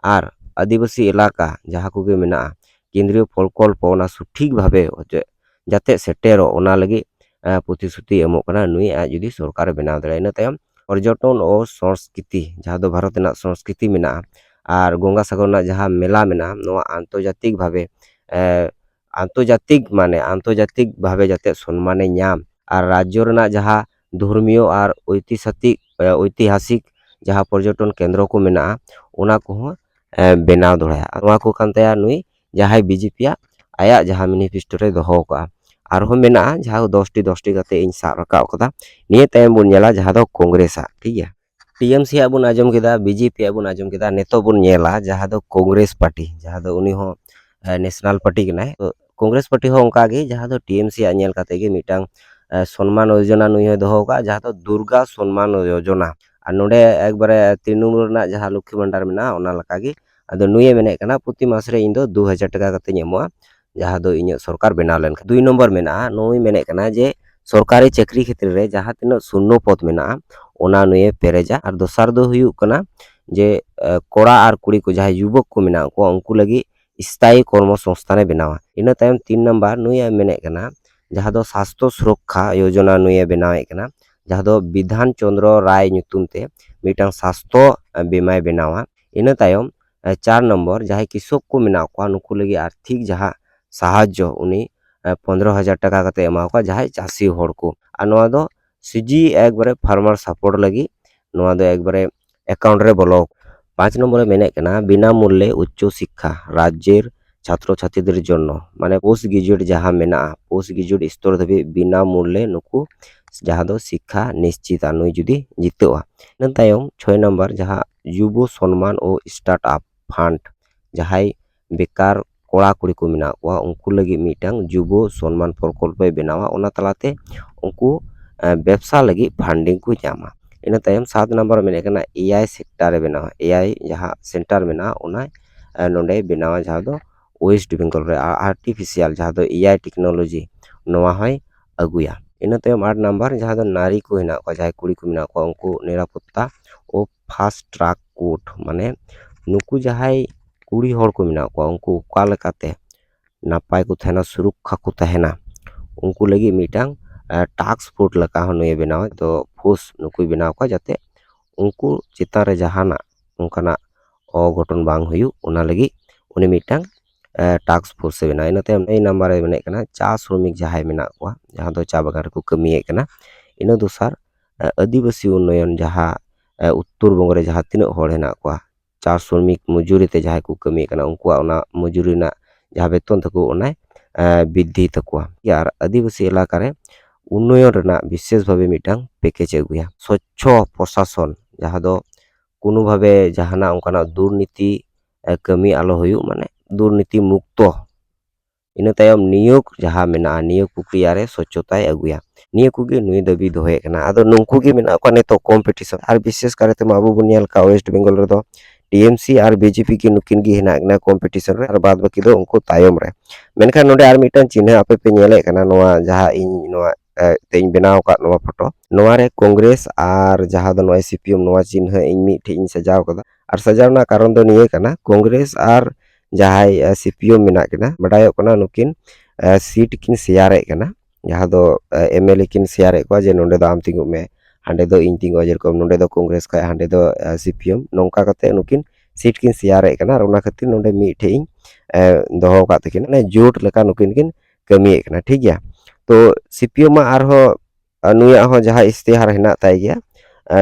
ᱟᱨ ᱟᱹᱫᱤᱵᱟᱹᱥᱤ ᱮᱞᱟᱠᱟ ᱡᱟᱦᱟᱸ ᱠᱚᱜᱮ ᱢᱮᱱᱟᱜᱼᱟ, ᱠᱮᱱᱫᱨᱤᱭᱚ ᱯᱨᱚᱠᱚᱞᱯᱚ ᱚᱱᱟ ᱥᱚᱴᱷᱤᱠ ᱵᱷᱟᱵᱮ ᱦᱚᱪᱚ-, ᱡᱟᱛᱮ ᱥᱮᱴᱮᱨᱚᱜ, ᱚᱱᱟ ᱞᱟᱹᱜᱤᱫ ᱯᱨᱚᱛᱤᱥᱨᱩᱛᱤ ᱮᱢᱚᱜ ᱠᱟᱱᱟ ᱱᱩᱭ, ᱟᱡ ᱡᱩᱫᱤ ᱥᱚᱨᱠᱟᱨᱮ ᱵᱮᱱᱟᱣ ᱫᱟᱲᱮᱭᱟᱜᱼᱟ᱾ ᱤᱱᱟᱹ ᱛᱟᱭᱚᱢ ᱯᱚᱨᱡᱚᱴᱚᱱ ᱳ ᱥᱚᱝᱥᱠᱨᱤᱛᱤ, ᱡᱟᱦᱟᱸ ᱫᱚ ᱵᱷᱟᱨᱚᱛ ᱨᱮᱱᱟᱜ ᱥᱚᱝᱥᱠᱨᱤᱛᱤ ᱢᱮᱱᱟᱜᱼᱟ, ᱟᱨ ᱜᱚᱝᱜᱟ ᱥᱟᱜᱚᱨ ᱨᱮᱱᱟᱜ ᱡᱟᱦᱟᱸ ᱢᱮᱞᱟ ᱢᱮᱱᱟᱜᱼᱟ, ᱱᱚᱣᱟ ᱟᱱᱛᱚᱨᱡᱟᱛᱤᱠ ᱵᱷᱟᱵᱮ ᱟᱱᱛᱚᱨᱡᱟᱛᱤᱠ, ᱢᱟᱱᱮ ᱟᱱᱛᱚᱨᱡᱟᱛᱤᱠ ᱵᱷᱟᱵᱮ ᱡᱟᱛᱮ ᱥᱚᱱᱢᱟᱱᱮ ᱧᱟᱢ, ᱟᱨ ᱨᱟᱡᱽᱡᱚ ᱨᱮᱱᱟᱜ ᱡᱟᱦᱟᱸ ᱫᱷᱚᱨᱢᱤᱭᱚ ᱟᱨ ᱳᱭᱛᱤᱥᱟᱛᱤᱠ, ᱳᱭᱛᱤᱦᱟᱥᱤᱠ ᱡᱟᱦᱟᱸ ᱯᱚᱨᱡᱚᱴᱚᱱ ᱠᱮᱱᱫᱨᱚ ᱠᱚ ᱢᱮᱱᱟᱜᱼᱟ, ᱚᱱᱟ ᱠᱚᱦᱚᱸ ᱵᱮᱱᱟᱣ ᱫᱚᱦᱲᱟᱭᱟ᱾ ᱱᱚᱣᱟ ᱠᱚ ᱠᱟᱱ ᱛᱟᱭᱟ ᱱᱩᱭ ᱡᱟᱦᱟᱸᱭ ᱵᱤ ᱡᱮ ᱯᱤ ᱟᱜ, ᱟᱭᱟᱜ ᱡᱟᱦᱟᱸ ᱢᱮᱱᱤᱯᱷᱮᱥᱴᱳ ᱨᱮ ᱫᱚᱦᱚ ᱠᱟᱜᱼᱟ᱾ ᱟᱨᱦᱚᱸ ᱢᱮᱱᱟᱜᱼᱟ ᱡᱟᱦᱟᱸ ᱫᱚᱥᱴᱤ ᱫᱚᱥᱴᱤ ᱠᱟᱛᱮ ᱤᱧ ᱥᱟᱵ ᱨᱟᱠᱟᱵ ᱠᱟᱫᱟ᱾ ᱱᱤᱭᱟᱹ ᱛᱟᱭᱚᱢ ᱵᱚᱱ ᱧᱮᱞᱟ ᱡᱟᱦᱟᱸ ᱫᱚ ᱠᱚᱝᱜᱨᱮᱥ ᱟᱜ, ᱴᱷᱤᱠ ᱜᱮᱭᱟ᱾ ᱴᱤ ᱮᱢ ᱥᱤ ᱟᱜ ᱵᱚᱱ ᱟᱸᱡᱚᱢ ᱠᱮᱫᱟ, ᱵᱤ ᱡᱮ ᱯᱤ ᱟᱜ ᱵᱚᱱ ᱟᱸᱡᱚᱢ ᱠᱮᱫᱟ, ᱱᱤᱛᱚᱜ ᱵᱚᱱ ᱧᱮᱞᱟ ᱡᱟᱦᱟᱸ ᱫᱚ ᱠᱚᱝᱜᱨᱮᱥ ᱯᱟᱨᱴᱤ, ᱡᱟᱦᱟᱸ ᱫᱚ ᱩᱱᱤ ᱦᱚᱸ ᱱᱮᱥᱱᱟᱞ ᱯᱟᱨᱴᱤ ᱠᱟᱱᱟᱭ᱾ ᱛᱚ ᱠᱚᱝᱜᱨᱮᱥ ᱯᱟᱨᱴᱤ ᱦᱚᱸ ᱚᱱᱠᱟ ᱜᱮ, ᱡᱟᱦᱟᱸ ᱫᱚ ᱴᱤ ᱮᱢ ᱥᱤ ᱟᱜ ᱧᱮᱞ ᱠᱟᱛᱮ ᱜᱮ ᱢᱤᱫᱴᱟᱝ ᱥᱚᱱᱢᱟᱱ ᱡᱳᱡᱚᱱᱟ ᱱᱩᱭ ᱦᱚᱸᱭ ᱫᱚᱦᱚ ᱟᱠᱟᱫᱼᱟ, ᱡᱟᱦᱟᱸ ᱫᱚ ᱫᱩᱨᱜᱟ ᱥᱚᱱᱢᱟᱱ ᱡᱳᱡᱚᱱᱟ᱾ ᱟᱨ ᱱᱚᱰᱮ ᱮᱠᱵᱟᱨᱮ ᱛᱨᱤᱱᱢᱩᱞ ᱨᱮᱱᱟᱜ ᱡᱟᱦᱟᱸ ᱞᱚᱠᱠᱷᱤ ᱵᱷᱟᱱᱰᱟᱨ ᱢᱮᱱᱟᱜᱼᱟ, ᱚᱱᱟ ᱞᱮᱠᱟᱜᱮ᱾ ᱟᱫᱚ ᱱᱩᱭᱮ ᱢᱮᱱᱮᱫ ᱠᱟᱱᱟ ᱯᱨᱚᱛᱤ ᱢᱟᱥ ᱨᱮ ᱤᱧ ᱫᱚ ᱫᱩ ᱦᱟᱡᱟᱨ ᱴᱟᱠᱟ ᱠᱟᱛᱮᱧ ᱮᱢᱚᱜᱼᱟ᱾ ᱡᱟᱦᱟᱸ ᱫᱚ ᱤᱧᱟᱹᱜ ᱥᱚᱨᱠᱟᱨ ᱵᱮᱱᱟᱣ ᱞᱮᱱᱠᱷᱟᱱ᱾ ᱫᱩᱭ ᱱᱚᱢᱵᱚᱨ ᱢᱮᱱᱟᱜᱼᱟ, ᱱᱩᱭ ᱢᱮᱱᱮᱫ ᱠᱟᱱᱟ ᱡᱮ ᱥᱚᱨᱠᱟᱨᱤ ᱪᱟᱹᱠᱨᱤ ᱠᱷᱮᱛᱨᱮ ᱨᱮ ᱡᱟᱦᱟᱸ ᱛᱤᱱᱟᱹᱜ ᱥᱩᱱᱱᱚ ᱯᱚᱫᱽ ᱢᱮᱱᱟᱜᱼᱟ, ᱚᱱᱟ ᱱᱩᱭᱮ ᱯᱮᱨᱮᱡᱟ᱾ ᱟᱨ ᱫᱚᱥᱟᱨ ᱫᱚ ᱦᱩᱭᱩᱜ ᱠᱟᱱᱟ ᱡᱮ ᱠᱚᱲᱟ ᱟᱨ ᱠᱩᱲᱤ ᱠᱚ ᱡᱟᱦᱟᱸᱭ ᱡᱩᱵᱚᱠ ᱠᱚ ᱢᱮᱱᱟᱜ ᱠᱚᱣᱟ, ᱩᱱᱠᱩ ᱞᱟᱹᱜᱤᱫ ᱥᱛᱷᱟᱭᱤ ᱠᱚᱨᱢᱚ ᱥᱚᱝᱥᱛᱷᱟᱱᱮ ᱵᱮᱱᱟᱣᱟ᱾ ᱤᱱᱟᱹ ᱛᱟᱭᱚᱢ ᱛᱤᱱ ᱱᱟᱢᱵᱟᱨ ᱱᱩᱭᱮ ᱢᱮᱱᱮᱫ ᱠᱟᱱᱟ, ᱡᱟᱦᱟᱸ ᱫᱚ ᱥᱟᱥᱛᱷᱚ ᱥᱩᱨᱚᱠᱠᱷᱟ ᱭᱳᱡᱚᱱᱟ ᱱᱩᱭᱮ ᱵᱮᱱᱟᱣᱮᱫ ᱠᱟᱱᱟ, ᱡᱟᱦᱟᱸ ᱫᱚ ᱵᱤᱫᱷᱟᱱ ᱪᱚᱸᱫᱽᱨᱚ ᱨᱟᱭ ᱧᱩᱛᱩᱢ ᱛᱮ ᱢᱤᱫᱴᱟᱝ ᱥᱟᱥᱛᱷᱚ ᱵᱤᱢᱟᱭ ᱵᱮᱱᱟᱣᱟ᱾ ᱤᱱᱟᱹ ᱛᱟᱭᱚᱢ ᱪᱟᱨ ᱱᱚᱢᱵᱚᱨ ᱡᱟᱦᱟᱸᱭ ᱠᱤᱥᱚᱠ ᱠᱚ ᱢᱮᱱᱟᱜ ᱠᱚᱣᱟ, ᱱᱩᱠᱩ ᱞᱟᱹᱜᱤᱫ ᱟᱨᱛᱷᱤᱠ ᱡᱟᱦᱟᱸ ᱥᱟᱦᱟᱡᱽᱡᱚ ᱩᱱᱤ ᱯᱚᱱᱫᱽᱨᱚ ᱦᱟᱡᱟᱨ ᱴᱟᱠᱟ ᱠᱟᱛᱮ ᱮᱢᱟ ᱠᱚᱣᱟ ᱡᱟᱦᱟᱸᱭ ᱪᱟᱹᱥᱤ ᱦᱚᱲ ᱠᱚ᱾ ᱟᱨ ᱱᱚᱣᱟ ᱫᱚ ᱥᱤᱡᱤ ᱮᱠᱵᱟᱨᱮ ᱯᱷᱟᱨᱢᱟᱨ ᱥᱟᱯᱳᱨᱴ ᱞᱟᱹᱜᱤᱫ ᱱᱚᱣᱟ ᱫᱚ ᱮᱠᱵᱟᱨᱮ ᱮᱠᱟᱣᱩᱱᱴ ᱨᱮ ᱵᱚᱞᱚ᱾ ᱯᱟᱸᱪ ᱱᱚᱢᱵᱚᱨ ᱮ ᱢᱮᱱᱮᱫ ᱠᱟᱱᱟ ᱵᱤᱱᱟ ᱢᱩᱞᱞᱮ ᱩᱪᱪᱚ ᱥᱤᱠᱠᱷᱟ ᱨᱟᱡᱽᱡᱮᱨ ᱪᱷᱟᱛᱨᱚ ᱪᱷᱟᱛᱨᱤᱫᱮᱨ ᱡᱚᱱᱱᱚ, ᱢᱟᱱᱮ ᱯᱳᱥᱴ ᱜᱨᱮᱡᱩᱭᱮᱴ ᱡᱟᱦᱟᱸ ᱢᱮᱱᱟᱜᱼᱟ, ᱯᱳᱥᱴ ᱜᱨᱮᱡᱩᱭᱮᱴ ᱥᱛᱚᱨ ᱫᱷᱟᱹᱵᱤᱡ ᱵᱤᱱᱟ ᱢᱩᱞᱞᱮ ᱱᱩᱠᱩ ᱡᱟᱦᱟᱸ ᱫᱚ ᱥᱤᱠᱠᱷᱟ ᱱᱤᱥᱪᱤᱛᱟ ᱱᱩᱭ ᱡᱩᱫᱤ ᱡᱤᱛᱟᱹᱜᱼᱟ᱾ ᱤᱱᱟᱹ ᱛᱟᱭᱚᱢ ᱪᱷᱚᱭ ᱱᱟᱢᱵᱟᱨ ᱡᱟᱦᱟᱸ ᱡᱩᱵᱚ ᱥᱚᱱᱢᱟᱱ ᱳ ᱥᱴᱟᱨᱴ ᱟᱯ ᱯᱷᱟᱱᱰ, ᱡᱟᱦᱟᱸᱭ ᱵᱮᱠᱟᱨ ᱠᱚᱲᱟ ᱠᱩᱲᱤ ᱠᱚ ᱢᱮᱱᱟᱜ ᱠᱚᱣᱟ, ᱩᱱᱠᱩ ᱞᱟᱹᱜᱤᱫ ᱢᱤᱫᱴᱟᱝ ᱡᱩᱵᱚ ᱥᱚᱱᱢᱟᱱ ᱯᱨᱚᱠᱚᱞᱯᱚᱭ ᱵᱮᱱᱟᱣᱟ᱾ ᱚᱱᱟ ᱛᱟᱞᱟᱛᱮ ᱩᱱᱠᱩ ᱵᱮᱵᱽᱥᱟ ᱞᱟᱹᱜᱤᱫ ᱯᱷᱟᱱᱰᱤᱝ ᱠᱚ ᱧᱟᱢᱟ᱾ ᱤᱱᱟᱹ ᱛᱟᱭᱚᱢ ᱥᱟᱛ ᱱᱟᱢᱵᱟᱨ ᱢᱮᱱᱮᱫ ᱠᱟᱱᱟ ᱮ ᱟᱭ ᱥᱮᱠᱴᱟᱨ ᱮ ᱵᱮᱱᱟᱣᱟ, ᱮ ᱟᱭ ᱡᱟᱦᱟᱸ ᱥᱮᱱᱴᱟᱨ ᱢᱮᱱᱟᱜᱼᱟ ᱚᱱᱟ ᱱᱚᱰᱮᱭ ᱵᱮᱱᱟᱣᱟ, ᱡᱟᱦᱟᱸ ᱫᱚ ᱳᱭᱮᱥᱴ ᱵᱮᱝᱜᱚᱞ ᱨᱮ ᱟᱨᱴᱤᱯᱷᱤᱥᱤᱭᱟᱞ ᱡᱟᱦᱟᱸ ᱫᱚ ᱮ ᱟᱭ ᱴᱮᱠᱱᱳᱞᱚᱡᱤ ᱱᱚᱣᱟ ᱦᱚᱸᱭ ᱟᱹᱜᱩᱭᱟ᱾ ᱤᱱᱟᱹ ᱛᱟᱭᱚᱢ ᱟᱴ ᱱᱟᱢᱵᱟᱨ ᱡᱟᱦᱟᱸ ᱫᱚ ᱱᱟᱨᱤ ᱠᱚ ᱦᱮᱱᱟᱜ ᱠᱚᱣᱟ, ᱡᱟᱦᱟᱸᱭ ᱠᱩᱲᱤ ᱠᱚ ᱢᱮᱱᱟᱜ ᱠᱚᱣᱟ, ᱩᱱᱠᱩ ᱱᱤᱨᱟᱯᱚᱛᱛᱟ ᱳ ᱯᱷᱟᱥᱴ ᱴᱨᱟᱠ ᱠᱳᱨᱴ, ᱢᱟᱱᱮ ᱱᱩᱠᱩ ᱡᱟᱦᱟᱸᱭ ᱠᱩᱲᱤ ᱦᱚᱲ ᱠᱚ ᱢᱮᱱᱟᱜ ᱠᱚᱣᱟ ᱩᱱᱠᱩ ᱚᱠᱟ ᱞᱮᱠᱟᱛᱮ ᱱᱟᱯᱟᱭ ᱠᱚ ᱛᱟᱦᱮᱱᱟ, ᱥᱩᱨᱚᱠᱠᱷᱟ ᱠᱚ ᱛᱟᱦᱮᱱᱟ, ᱩᱱᱠᱩ ᱞᱟᱹᱜᱤᱫ ᱢᱤᱫᱴᱟᱝ ᱴᱟᱥᱠ ᱯᱷᱳᱨᱥ ᱞᱮᱠᱟ ᱦᱚᱸ ᱱᱩᱭᱮ ᱵᱮᱱᱟᱣᱟ᱾ ᱛᱚ ᱯᱷᱳᱨᱥ ᱱᱩᱠᱩᱭ ᱵᱮᱱᱟᱣ ᱠᱚᱣᱟ ᱡᱟᱛᱮ ᱩᱱᱠᱩ ᱪᱮᱛᱟᱱ ᱨᱮ ᱡᱟᱦᱟᱱᱟᱜ ᱚᱱᱠᱟᱱᱟᱜ ᱚᱜᱷᱚᱴᱚᱱ ᱵᱟᱝ ᱦᱩᱭᱩᱜ, ᱚᱱᱟ ᱞᱟᱹᱜᱤᱫ ᱩᱱᱤ ᱢᱤᱫᱴᱟᱝ ᱴᱟᱥᱠ ᱯᱷᱳᱨᱥ ᱮ ᱵᱮᱱᱟᱣᱟ᱾ ᱤᱱᱟᱹ ᱛᱟᱭᱚᱢ ᱮᱭ ᱱᱟᱢᱵᱟᱨ ᱨᱮ ᱢᱮᱱᱮᱫ ᱠᱟᱱᱟ ᱪᱟ ᱥᱨᱚᱢᱤᱠ ᱡᱟᱦᱟᱸᱭ ᱢᱮᱱᱟᱜ ᱠᱚᱣᱟ, ᱡᱟᱦᱟᱸ ᱫᱚ ᱪᱟ ᱵᱟᱜᱟᱱ ᱨᱮᱠᱚ ᱠᱟᱹᱢᱤᱭᱮᱫ ᱠᱟᱱᱟ, ᱤᱱᱟᱹ ᱫᱚᱥᱟᱨ ᱟᱹᱫᱤᱵᱟᱹᱥᱤ ᱩᱱᱱᱚᱭᱚᱱ ᱡᱟᱦᱟᱸ ᱩᱛᱛᱚᱨ ᱵᱚᱝᱜᱚ ᱨᱮ ᱡᱟᱦᱟᱸ ᱛᱤᱱᱟᱹᱜ ᱦᱚᱲ ᱦᱮᱱᱟᱜ ᱠᱚᱣᱟ, ᱪᱟ ᱥᱨᱚᱢᱤᱠ ᱢᱚᱡᱩᱨᱤ ᱛᱮ ᱡᱟᱦᱟᱸᱭ ᱠᱚ ᱠᱟᱹᱢᱤᱭᱮᱫ ᱠᱟᱱᱟ, ᱩᱱᱠᱩᱣᱟᱜ ᱚᱱᱟ ᱢᱚᱡᱩᱨᱤ ᱨᱮᱱᱟᱜ ᱡᱟᱦᱟᱸ ᱵᱮᱛᱚᱱ ᱛᱟᱠᱚ, ᱚᱱᱟᱭ ᱵᱤᱫᱽᱫᱷᱤ ᱛᱟᱠᱚᱣᱟ᱾ ᱟᱨ ᱟᱹᱫᱤᱵᱟᱹᱥᱤ ᱮᱞᱟᱠᱟ ᱨᱮ ᱩᱱᱱᱚᱭᱚᱱ ᱨᱮᱱᱟᱜ ᱵᱤᱥᱮᱥ ᱵᱷᱟᱵᱮ ᱢᱤᱫᱴᱟᱝ ᱯᱮᱠᱮᱡᱽ ᱮ ᱟᱹᱜᱩᱭᱟ᱾ ᱥᱚᱪᱪᱷᱚ ᱯᱨᱚᱥᱟᱥᱚᱱ, ᱡᱟᱦᱟᱸ ᱫᱚ ᱠᱳᱱᱳ ᱵᱷᱟᱵᱮ ᱡᱟᱦᱟᱱᱟᱜ ᱚᱱᱠᱟᱱᱟᱜ ᱫᱩᱨᱱᱤᱛᱤ ᱠᱟᱹᱢᱤ ᱟᱞᱚ ᱦᱩᱭᱩᱜ, ᱢᱟᱱᱮ ᱫᱩᱨᱱᱤᱛᱤ ᱢᱩᱠᱛᱚ᱾ ᱤᱱᱟᱹ ᱛᱟᱭᱚᱢ ᱱᱤᱭᱳᱜᱽ ᱡᱟᱦᱟᱸ ᱢᱮᱱᱟᱜᱼᱟ, ᱱᱤᱭᱳᱜᱽ ᱯᱨᱚᱠᱨᱤᱭᱟ ᱨᱮ ᱥᱚᱪᱪᱷᱚᱛᱟᱭ ᱟᱹᱜᱩᱭᱟ᱾ ᱱᱤᱭᱟᱹ ᱠᱚᱜᱮ ᱱᱩᱭ ᱫᱟᱹᱵᱤ ᱫᱚᱦᱚᱭᱮᱫ ᱠᱟᱱᱟ᱾ ᱟᱫᱚ ᱱᱩᱠᱩ ᱜᱮ ᱢᱮᱱᱟᱜ ᱠᱚᱣᱟ ᱱᱤᱛᱚᱜ ᱠᱚᱢᱯᱤᱴᱤᱥᱚᱱ, ᱟᱨ ᱵᱤᱥᱮᱥ ᱠᱟᱨᱛᱮ ᱢᱟ ᱟᱵᱚ ᱵᱚᱱ ᱧᱮᱞ ᱠᱟᱜ ᱳᱭᱮᱥᱴ ᱵᱮᱝᱜᱚᱞ ᱨᱮᱫᱚ ᱴᱤ ᱮᱢ ᱥᱤ ᱟᱨ ᱵᱤ ᱡᱮ ᱯᱤ ᱜᱮ ᱱᱩᱠᱤᱱ ᱜᱮ ᱦᱮᱱᱟᱜ ᱠᱤᱱᱟ ᱠᱚᱢᱯᱤᱴᱤᱥᱚᱱ ᱨᱮ, ᱟᱨ ᱵᱟᱫ ᱵᱟᱹᱠᱤ ᱫᱚ ᱩᱱᱠᱩ ᱛᱟᱭᱚᱢ ᱨᱮ᱾ ᱢᱮᱱᱠᱷᱟᱱ ᱱᱚᱰᱮ ᱟᱨ ᱢᱤᱫᱴᱟᱝ ᱪᱤᱱᱦᱟᱹ ᱟᱯᱮ ᱯᱮ ᱧᱮᱞᱮᱫ ᱠᱟᱱᱟ, ᱱᱚᱣᱟ ᱡᱟᱦᱟᱸ ᱤᱧ ᱱᱚᱣᱟ ᱮ, ᱛᱮᱧ ᱵᱮᱱᱟᱣ ᱟᱠᱟᱫ ᱱᱚᱣᱟ ᱯᱷᱳᱴᱳ, ᱱᱚᱣᱟ ᱨᱮ ᱠᱚᱝᱜᱨᱮᱥ ᱟᱨ ᱡᱟᱦᱟᱸ ᱫᱚ ᱱᱚᱜᱼᱚᱭ ᱥᱤ ᱯᱤ ᱮᱢ, ᱱᱚᱣᱟ ᱪᱤᱱᱦᱟᱹ ᱤᱧ ᱢᱤᱫ ᱴᱷᱮᱡ ᱤᱧ ᱥᱟᱡᱟᱣ ᱠᱟᱫᱟ᱾ ᱟᱨ ᱥᱟᱡᱟᱣ ᱨᱮᱱᱟᱜ ᱠᱟᱨᱚᱱ ᱫᱚ ᱱᱤᱭᱟᱹ ᱠᱟᱱᱟ, ᱠᱚᱝᱜᱨᱮᱥ ᱟᱨ ᱡᱟᱦᱟᱸᱭ ᱮ, ᱥᱤ ᱯᱤ ᱮᱢ ᱢᱮᱱᱟᱜ ᱠᱤᱱᱟ, ᱵᱟᱰᱟᱭᱚᱜ ᱠᱟᱱᱟ ᱱᱩᱠᱤᱱ ᱮ, ᱥᱤᱴ ᱠᱤᱱ ᱥᱮᱭᱟᱨᱮᱫ ᱠᱟᱱᱟ, ᱡᱟᱦᱟᱸ ᱫᱚ ᱮ, ᱮᱢ ᱮᱞ ᱮ ᱠᱤᱱ ᱥᱮᱭᱟᱨᱮᱫ ᱠᱚᱣᱟ ᱡᱮ ᱱᱚᱸᱰᱮ ᱫᱚ ᱟᱢ ᱛᱤᱸᱜᱩᱜ ᱢᱮ, ᱦᱟᱸᱰᱮ ᱫᱚ ᱤᱧ ᱛᱤᱸᱜᱩᱜᱼᱟ, ᱡᱮᱨᱚᱠᱚᱢ ᱱᱚᱸᱰᱮ ᱫᱚ ᱠᱚᱝᱜᱨᱮᱥ ᱠᱷᱚᱡ ᱦᱟᱸᱰᱮ ᱫᱚ ᱮ, ᱥᱤ ᱯᱤ ᱮᱢ, ᱱᱚᱝᱠᱟ ᱠᱟᱛᱮ ᱱᱩᱠᱤᱱ ᱥᱤᱴ ᱠᱤᱱ ᱥᱮᱭᱟᱨᱮᱫ ᱠᱟᱱᱟ᱾ ᱟᱨ ᱚᱱᱟ ᱠᱷᱟᱹᱛᱤᱨ ᱱᱚᱸᱰᱮ ᱢᱤᱫ ᱴᱷᱮᱡ ᱤᱧ ᱮ, ᱫᱚᱦᱚ ᱟᱠᱟᱫ ᱛᱟᱹᱠᱤᱱᱟ, ᱢᱟᱱᱮ ᱡᱳᱴ ᱞᱮᱠᱟ ᱱᱩᱠᱤᱱ ᱠᱤᱱ ᱠᱟᱹᱢᱤᱭᱮᱫ ᱠᱟᱱᱟ, ᱴᱷᱤᱠ ᱜᱮᱭᱟ᱾ ᱛᱚ ᱥᱤ ᱯᱤ ᱮᱢ ᱢᱟ ᱟᱨᱦᱚᱸ ᱟᱨ ᱱᱩᱭᱟᱜ ᱦᱚᱸ ᱡᱟᱦᱟᱸ ᱤᱥᱛᱤᱦᱟᱨ ᱦᱮᱱᱟᱜ ᱛᱟᱭ ᱜᱮᱭᱟ,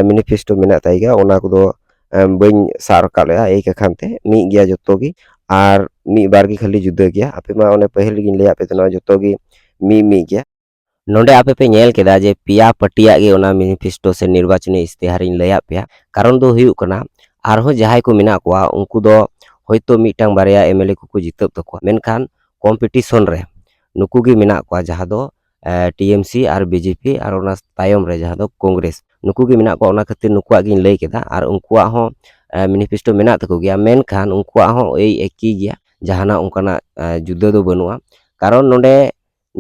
ᱢᱮᱱᱤᱯᱷᱮᱥᱴᱳ ᱢᱮᱱᱟᱜ ᱛᱟᱭ ᱜᱮᱭᱟ, ᱚᱱᱟ ᱠᱚᱫᱚ ᱮ, ᱵᱟᱹᱧ ᱥᱟᱵ ᱨᱟᱠᱟᱵ ᱞᱮᱜᱼᱟ᱾ ᱮᱭ ᱠᱟᱠᱷᱟᱱ ᱛᱮ ᱢᱤᱫ ᱜᱮᱭᱟ ᱡᱚᱛᱚ ᱜᱮ, ᱟᱨ ᱢᱤᱫ ᱵᱟᱨ ᱜᱮ ᱠᱷᱟᱹᱞᱤ ᱡᱩᱫᱟᱹ ᱜᱮᱭᱟ᱾ ᱟᱯᱮ ᱢᱟ ᱚᱱᱮ ᱯᱟᱹᱦᱤᱞ ᱨᱮᱜᱮᱧ ᱞᱟᱹᱭᱟᱫ ᱯᱮ ᱛᱟᱦᱮᱱᱟ, ᱡᱚᱛᱚ ᱜᱮ ᱢᱤᱫ ᱢᱤᱫ ᱜᱮᱭᱟ᱾ ᱱᱚᱰᱮ ᱟᱯᱮ ᱯᱮ ᱧᱮᱞ ᱠᱮᱫᱟ ᱡᱮ ᱯᱮᱭᱟ ᱯᱟᱹᱴᱤᱭᱟᱜ ᱜᱮ ᱚᱱᱟ ᱢᱮᱱᱤᱯᱷᱮᱥᱴᱳ ᱥᱮ ᱱᱤᱨᱵᱟᱪᱚᱱᱤ ᱤᱥᱛᱤᱦᱟᱨᱤᱧ ᱞᱟᱹᱭᱟᱫ ᱯᱮᱭᱟ᱾ ᱠᱟᱨᱚᱱ ᱫᱚ ᱦᱩᱭᱩᱜ ᱠᱟᱱᱟ, ᱟᱨᱦᱚᱸ ᱡᱟᱦᱟᱸᱭ ᱠᱚ ᱢᱮᱱᱟᱜ ᱠᱚᱣᱟ, ᱩᱱᱠᱩ ᱫᱚ ᱦᱚᱭᱛᱳ ᱢᱤᱫᱴᱟᱝ ᱵᱟᱨᱭᱟ ᱮᱢ ᱮᱞ ᱮ ᱠᱚᱠᱚ ᱡᱤᱛᱟᱹᱜ ᱛᱟᱠᱚᱣᱟ, ᱢᱮᱱᱠᱷᱟᱱ ᱠᱚᱢᱯᱤᱴᱤᱥᱚᱱ ᱨᱮ ᱱᱩᱠᱩ ᱜᱮ ᱢᱮᱱᱟᱜ ᱠᱚᱣᱟ, ᱡᱟᱦᱟᱸ ᱫᱚ ᱮ, ᱴᱤ ᱮᱢ ᱥᱤ ᱟᱨ ᱵᱤ ᱡᱮ ᱯᱤ, ᱟᱨ ᱚᱱᱟ ᱛᱟᱭᱚᱢ ᱨᱮ ᱡᱟᱦᱟᱸ ᱫᱚ ᱠᱚᱝᱜᱨᱮᱥ, ᱱᱩᱠᱩ ᱜᱮ ᱢᱮᱱᱟᱜ ᱠᱚᱣᱟ᱾ ᱚᱱᱟ ᱠᱷᱟᱹᱛᱤᱨ ᱱᱩᱠᱩᱣᱟᱜ ᱜᱤᱧ ᱞᱟᱹᱭ ᱠᱮᱫᱟ᱾ ᱟᱨ ᱩᱱᱠᱩᱣᱟᱜ ᱦᱚᱸ ᱮ, ᱢᱮᱱᱤᱯᱷᱮᱥᱴᱳ ᱢᱮᱱᱟᱜ ᱛᱟᱠᱚ ᱜᱮᱭᱟ, ᱢᱮᱱᱠᱷᱟᱱ ᱩᱱᱠᱩᱣᱟᱜ ᱦᱚᱸ ᱮᱭ ᱮᱠᱤ ᱜᱮᱭᱟ, ᱡᱟᱦᱟᱱᱟᱜ ᱚᱱᱠᱟᱱᱟᱜ ᱮ, ᱡᱩᱫᱟᱹ ᱫᱚ ᱵᱟᱹᱱᱩᱜᱼᱟ᱾ ᱠᱟᱨᱚᱱ ᱱᱚᱰᱮ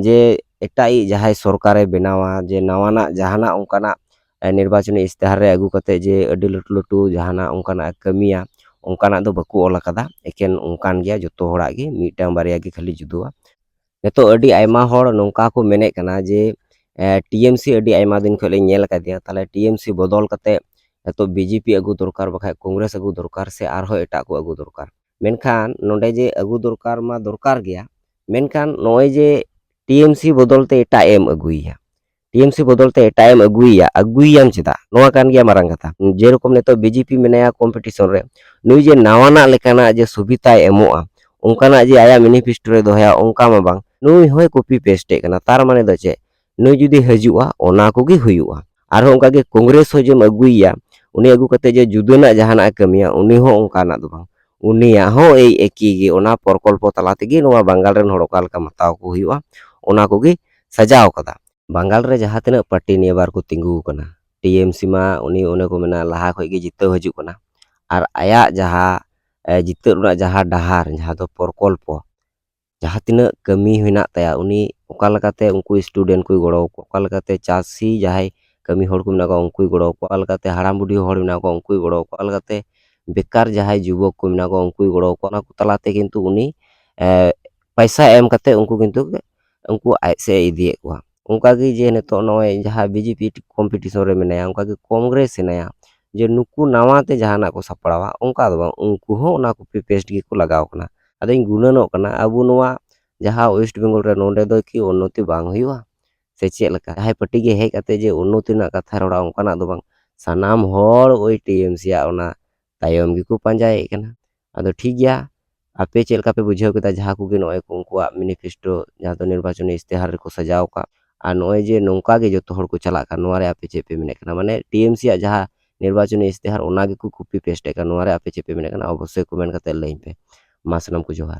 ᱡᱮ ᱮᱴᱟᱜ ᱤᱡ ᱡᱟᱦᱟᱸᱭ ᱥᱚᱨᱠᱟᱨᱮ ᱵᱮᱱᱟᱣᱟ, ᱡᱮ ᱱᱟᱣᱟᱱᱟᱜ ᱡᱟᱦᱟᱱᱟᱜ ᱚᱱᱠᱟᱱᱟᱜ ᱮ, ᱱᱤᱨᱵᱟᱪᱚᱱᱤ ᱤᱥᱛᱤᱦᱟᱨ ᱨᱮ ᱟᱹᱜᱩ ᱠᱟᱛᱮ ᱡᱮ ᱟᱹᱰᱤ ᱞᱟᱹᱴᱩ ᱞᱟᱹᱴᱩ ᱡᱟᱦᱟᱱᱟᱜ ᱚᱱᱠᱟᱱᱟᱜ ᱮ ᱠᱟᱹᱢᱤᱭᱟ, ᱚᱱᱠᱟᱱᱟᱜ ᱫᱚ ᱵᱟᱠᱚ ᱚᱞ ᱟᱠᱟᱫᱟ᱾ ᱮᱠᱮᱱ ᱚᱱᱠᱟᱱ ᱜᱮᱭᱟ ᱡᱚᱛᱚ ᱦᱚᱲᱟᱜ ᱜᱮ, ᱢᱤᱫᱴᱟᱝ ᱵᱟᱨᱭᱟ ᱜᱮ ᱠᱷᱟᱹᱞᱤ ᱡᱩᱫᱟᱹᱣᱟ᱾ ᱱᱤᱛᱚᱜ ᱟᱹᱰᱤ ᱟᱭᱢᱟ ᱦᱚᱲ ᱱᱚᱝᱠᱟ ᱠᱚ ᱢᱮᱱᱮᱫ ᱠᱟᱱᱟ ᱡᱮ, ᱮ, ᱴᱤ ᱮᱢ ᱥᱤ ᱟᱹᱰᱤ ᱟᱭᱢᱟ ᱫᱤᱱ ᱠᱷᱚᱱ ᱞᱮ ᱧᱮᱞ ᱟᱠᱟᱫᱮᱭᱟ, ᱛᱟᱦᱞᱮ ᱴᱤ ᱮᱢ ᱥᱤ ᱵᱚᱫᱚᱞ ᱠᱟᱛᱮ ᱱᱤᱛᱚᱜ ᱵᱤ ᱡᱮ ᱯᱤ ᱟᱹᱜᱩ ᱫᱚᱨᱠᱟᱨ, ᱵᱟᱠᱷᱟᱡ ᱠᱚᱝᱜᱨᱮᱥ ᱟᱹᱜᱩ ᱫᱚᱨᱠᱟᱨ, ᱥᱮ ᱟᱨᱦᱚᱸ ᱮᱴᱟᱜ ᱠᱚ ᱟᱹᱜᱩ ᱫᱚᱨᱠᱟᱨ᱾ ᱢᱮᱱᱠᱷᱟᱱ ᱱᱚᱰᱮ ᱡᱮ ᱟᱹᱜᱩ ᱫᱚᱨᱠᱟᱨ ᱢᱟ ᱫᱚᱨᱠᱟᱨ ᱜᱮᱭᱟ, ᱢᱮᱱᱠᱷᱟᱱ ᱱᱚᱜᱼᱚᱭ ᱡᱮ ᱴᱤ ᱮᱢ ᱥᱤ ᱵᱚᱫᱚᱞ ᱛᱮ ᱮᱴᱟᱜ ᱮᱢ ᱟᱹᱜᱩᱭᱮᱭᱟ, ᱴᱤ ᱮᱢ ᱥᱤ ᱵᱚᱫᱚᱞ ᱛᱮ ᱮᱴᱟᱜ ᱮᱢ ᱟᱹᱜᱩᱭᱮᱭᱟ, ᱟᱹᱜᱩᱭᱮᱭᱟᱢ ᱪᱮᱫᱟᱜ? ᱱᱚᱣᱟ ᱠᱟᱱ ᱜᱮᱭᱟ ᱢᱟᱨᱟᱝ ᱠᱟᱛᱷᱟ᱾ ᱡᱮᱨᱚᱠᱚᱢ ᱱᱤᱛᱚᱜ ᱵᱤ ᱡᱮ ᱯᱤ ᱢᱮᱱᱟᱭᱟ ᱠᱚᱢᱯᱤᱴᱤᱥᱚᱱ ᱨᱮ, ᱱᱩᱭ ᱡᱮ ᱱᱟᱣᱟᱱᱟᱜ ᱞᱮᱠᱟᱱᱟᱜ ᱡᱮ ᱥᱩᱵᱤᱫᱷᱟᱭ ᱮᱢᱚᱜᱼᱟ, ᱚᱱᱠᱟᱱᱟᱜ ᱡᱮ ᱟᱭᱟᱜ ᱢᱮᱱᱤᱯᱷᱮᱥᱴᱳ ᱨᱮ ᱫᱚᱦᱚᱭᱟ, ᱚᱱᱠᱟ ᱢᱟ ᱵᱟᱝ᱾ ᱱᱩᱭ ᱦᱚᱸᱭ ᱠᱚᱯᱤ ᱯᱮᱥᱴ ᱮᱫ ᱠᱟᱱᱟ᱾ ᱛᱟᱨ ᱢᱟᱱᱮ ᱫᱚ ᱪᱮᱫ? ᱱᱩᱭ ᱡᱩᱫᱤ ᱦᱤᱡᱩᱜᱼᱟ, ᱚᱱᱟ ᱠᱚᱜᱮ ᱦᱩᱭᱩᱜᱼᱟ᱾ ᱟᱨᱦᱚᱸ ᱚᱱᱠᱟᱜᱮ ᱠᱚᱝᱜᱨᱮᱥ ᱦᱚᱸ ᱡᱮᱢ ᱟᱹᱜᱩᱭᱮᱭᱟ, ᱩᱱᱤ ᱟᱹᱜᱩ ᱠᱟᱛᱮ ᱡᱮ ᱡᱩᱫᱟᱹᱱᱟᱜ ᱡᱟᱦᱟᱱᱟᱜ ᱮ ᱠᱟᱹᱢᱤᱭᱟ, ᱩᱱᱤ ᱦᱚᱸ ᱚᱱᱠᱟᱱᱟᱜ ᱫᱚ ᱵᱟᱝ᱾ ᱩᱱᱤᱭᱟᱜ ᱦᱚᱸ ᱮᱭ ᱮᱠᱤ ᱜᱮ, ᱚᱱᱟ ᱯᱨᱚᱠᱚᱞᱯᱚ ᱛᱟᱞᱟ ᱛᱮᱜᱮ ᱱᱚᱣᱟ ᱵᱟᱝᱜᱟᱞ ᱨᱮᱱ ᱦᱚᱲ ᱚᱠᱟ ᱞᱮᱠᱟ ᱢᱟᱛᱟᱣ ᱠᱚ ᱦᱩᱭᱩᱜᱼᱟ, ᱚᱱᱟ ᱠᱚᱜᱮ ᱥᱟᱡᱟᱣ ᱠᱟᱫᱟ᱾ ᱵᱟᱝᱜᱟᱞ ᱨᱮ ᱡᱟᱦᱟᱸ ᱛᱤᱱᱟᱹᱜ ᱯᱟᱨᱴᱤ ᱱᱤᱭᱟᱹ ᱵᱟᱨ ᱠᱚ ᱛᱤᱸᱜᱩ ᱟᱠᱟᱱᱟ, ᱴᱤ ᱮᱢ ᱥᱤ ᱢᱟ ᱩᱱᱤ ᱚᱱᱮ ᱠᱚ ᱢᱮᱱᱟ ᱞᱟᱦᱟ ᱠᱷᱚᱡ ᱜᱮ ᱡᱤᱛᱟᱹᱣ ᱦᱤᱡᱩᱜ ᱠᱟᱱᱟ, ᱟᱨ ᱟᱭᱟᱜ ᱡᱟᱦᱟᱸ ᱮ, ᱡᱤᱛᱟᱹᱜ ᱨᱮᱱᱟᱜ ᱡᱟᱦᱟᱸ ᱰᱟᱦᱟᱨ, ᱡᱟᱦᱟᱸ ᱫᱚ ᱯᱨᱚᱠᱚᱞᱯᱚ, ᱡᱟᱦᱟᱸ ᱛᱤᱱᱟᱹᱜ ᱠᱟᱹᱢᱤ ᱢᱮᱱᱟᱜ ᱛᱟᱭᱟ, ᱩᱱᱤ ᱚᱠᱟ ᱞᱮᱠᱟᱛᱮ ᱩᱱᱠᱩ student ᱠᱚᱭ ᱜᱚᱲᱚ ᱟᱠᱚᱣᱟ, ᱚᱠᱟ ᱞᱮᱠᱟᱛᱮ ᱪᱟᱹᱥᱤ ᱡᱟᱦᱟᱸᱭ ᱠᱟᱹᱢᱤ ᱦᱚᱲ ᱠᱚ ᱢᱮᱱᱟᱜ ᱠᱚᱣᱟ ᱩᱱᱠᱩᱭ ᱜᱚᱲᱚ ᱟᱠᱚᱣᱟ, ᱚᱠᱟ ᱞᱮᱠᱟᱛᱮ ᱦᱟᱲᱟᱢ ᱵᱩᱰᱷᱤ ᱦᱚᱲ ᱢᱮᱱᱟᱜ ᱠᱚᱣᱟ ᱩᱱᱠᱩᱭ ᱜᱚᱲᱚ ᱟᱠᱚᱣᱟ, ᱚᱠᱟ ᱞᱮᱠᱟᱛᱮ ᱵᱮᱠᱟᱨ ᱡᱟᱦᱟᱸᱭ ᱡᱩᱵᱚᱠ ᱠᱚ ᱢᱮᱱᱟᱜ ᱠᱚᱣᱟ ᱩᱱᱠᱩᱭ ᱜᱚᱲᱚ ᱟᱠᱚᱣᱟ᱾ ᱚᱱᱟ ᱠᱚ ᱛᱟᱞᱟᱛᱮ ᱠᱤᱱᱛᱩ ᱩᱱᱤ ᱮ, ᱯᱟᱭᱥᱟ ᱮᱢ ᱠᱟᱛᱮ ᱩᱱᱠᱩ ᱠᱤᱱᱛᱩ ᱩᱱᱠᱩ ᱟᱡ ᱥᱮᱫ ᱮ ᱤᱫᱤᱭᱮᱫ ᱠᱚᱣᱟ᱾ ᱚᱱᱠᱟᱜᱮ ᱡᱮ ᱱᱤᱛᱚᱜ ᱱᱚᱜᱼᱚᱭ ᱡᱟᱦᱟᱸ BJP competition ᱨᱮ ᱢᱮᱱᱟᱭᱟ, ᱚᱱᱠᱟᱜᱮ ᱠᱚᱝᱜᱨᱮᱥ ᱦᱮᱱᱟᱭᱟ, ᱡᱮ ᱱᱩᱠᱩ ᱱᱟᱣᱟ ᱛᱮ ᱡᱟᱦᱟᱱᱟᱜ ᱠᱚ ᱥᱟᱯᱲᱟᱣᱟ, ᱚᱱᱠᱟ ᱫᱚ ᱵᱟᱝ, ᱩᱱᱠᱩ ᱦᱚᱸ ᱚᱱᱟ copy paste ᱜᱮᱠᱚ ᱞᱟᱜᱟᱣ ᱠᱟᱱᱟ᱾ ᱟᱫᱚᱧ ᱜᱩᱱᱟᱹᱱᱚᱜ ᱠᱟᱱᱟ, ᱟᱵᱚ ᱱᱚᱣᱟ ᱡᱟᱦᱟᱸ ᱳᱭᱮᱥᱴ ᱵᱮᱝᱜᱚᱞ ᱨᱮ ᱱᱚᱰᱮ ᱫᱚ ᱠᱤ ᱩᱱᱱᱚᱛᱤ ᱵᱟᱝ ᱦᱩᱭᱩᱜᱼᱟ ᱥᱮ ᱪᱮᱫ ᱞᱮᱠᱟ? ᱡᱟᱦᱟᱸᱭ ᱯᱟᱨᱴᱤ ᱜᱮ ᱦᱮᱡ ᱠᱟᱛᱮ ᱡᱮ ᱩᱱᱱᱚᱛᱤ ᱨᱮᱱᱟᱜ ᱠᱟᱛᱷᱟᱭ ᱨᱚᱲᱟ, ᱚᱱᱠᱟᱱᱟᱜ ᱫᱚ ᱵᱟᱝ᱾ ᱥᱟᱱᱟᱢ ᱦᱚᱲ ᱳᱭ TMC ᱟᱜ ᱚᱱᱟ ᱛᱟᱭᱚᱢ ᱜᱮᱠᱚ ᱯᱟᱸᱡᱟᱭᱮᱫ ᱠᱟᱱᱟ᱾ ᱟᱫᱚ ᱴᱷᱤᱠ ᱜᱮᱭᱟ, ᱟᱯᱮ ᱪᱮᱫ ᱞᱮᱠᱟ ᱯᱮ ᱵᱩᱡᱷᱟᱹᱣ ᱠᱮᱫᱟ? ᱡᱟᱦᱟᱸ ᱠᱚᱜᱮ ᱱᱚᱜᱼᱚᱭ ᱠᱚ ᱩᱱᱠᱩᱣᱟᱜ manifesto, ᱡᱟᱦᱟᱸ ᱫᱚ ᱱᱤᱨᱵᱟᱪᱚᱱᱤ ᱤᱥᱛᱤᱦᱟᱨ ᱨᱮᱠᱚ ᱥᱟᱡᱟᱣ ᱟᱠᱟᱫ, ᱟᱨ ᱱᱚᱜᱼᱚᱭ ᱡᱮ ᱱᱚᱝᱠᱟ ᱜᱮ ᱡᱚᱛᱚ ᱦᱚᱲ ᱠᱚ ᱪᱟᱞᱟᱜ ᱠᱟᱱ, ᱱᱚᱣᱟ ᱨᱮ ᱟᱯᱮ ᱪᱮᱫ ᱯᱮ ᱢᱮᱱᱮᱫ ᱠᱟᱱᱟ? ᱢᱟᱱᱮ TMC ᱟᱜ ᱡᱟᱦᱟᱸ ᱱᱤᱨᱵᱟᱪᱚᱱᱤ ᱤᱥᱛᱤᱦᱟᱨ, ᱚᱱᱟ ᱜᱮᱠᱚ copy paste ᱮᱫ ᱠᱟᱱ, ᱱᱚᱣᱟ ᱨᱮ ᱟᱯᱮ ᱪᱮᱫ ᱯᱮ ᱢᱮᱱᱮᱫ ᱠᱟᱱᱟ? ᱚᱵᱚᱥᱥᱳᱭ comment ᱠᱟᱛᱮ ᱞᱟᱹᱭ ᱯᱮ᱾ ᱢᱟ ᱥᱟᱱᱟᱢ ᱠᱚ ᱡᱚᱦᱟᱨ᱾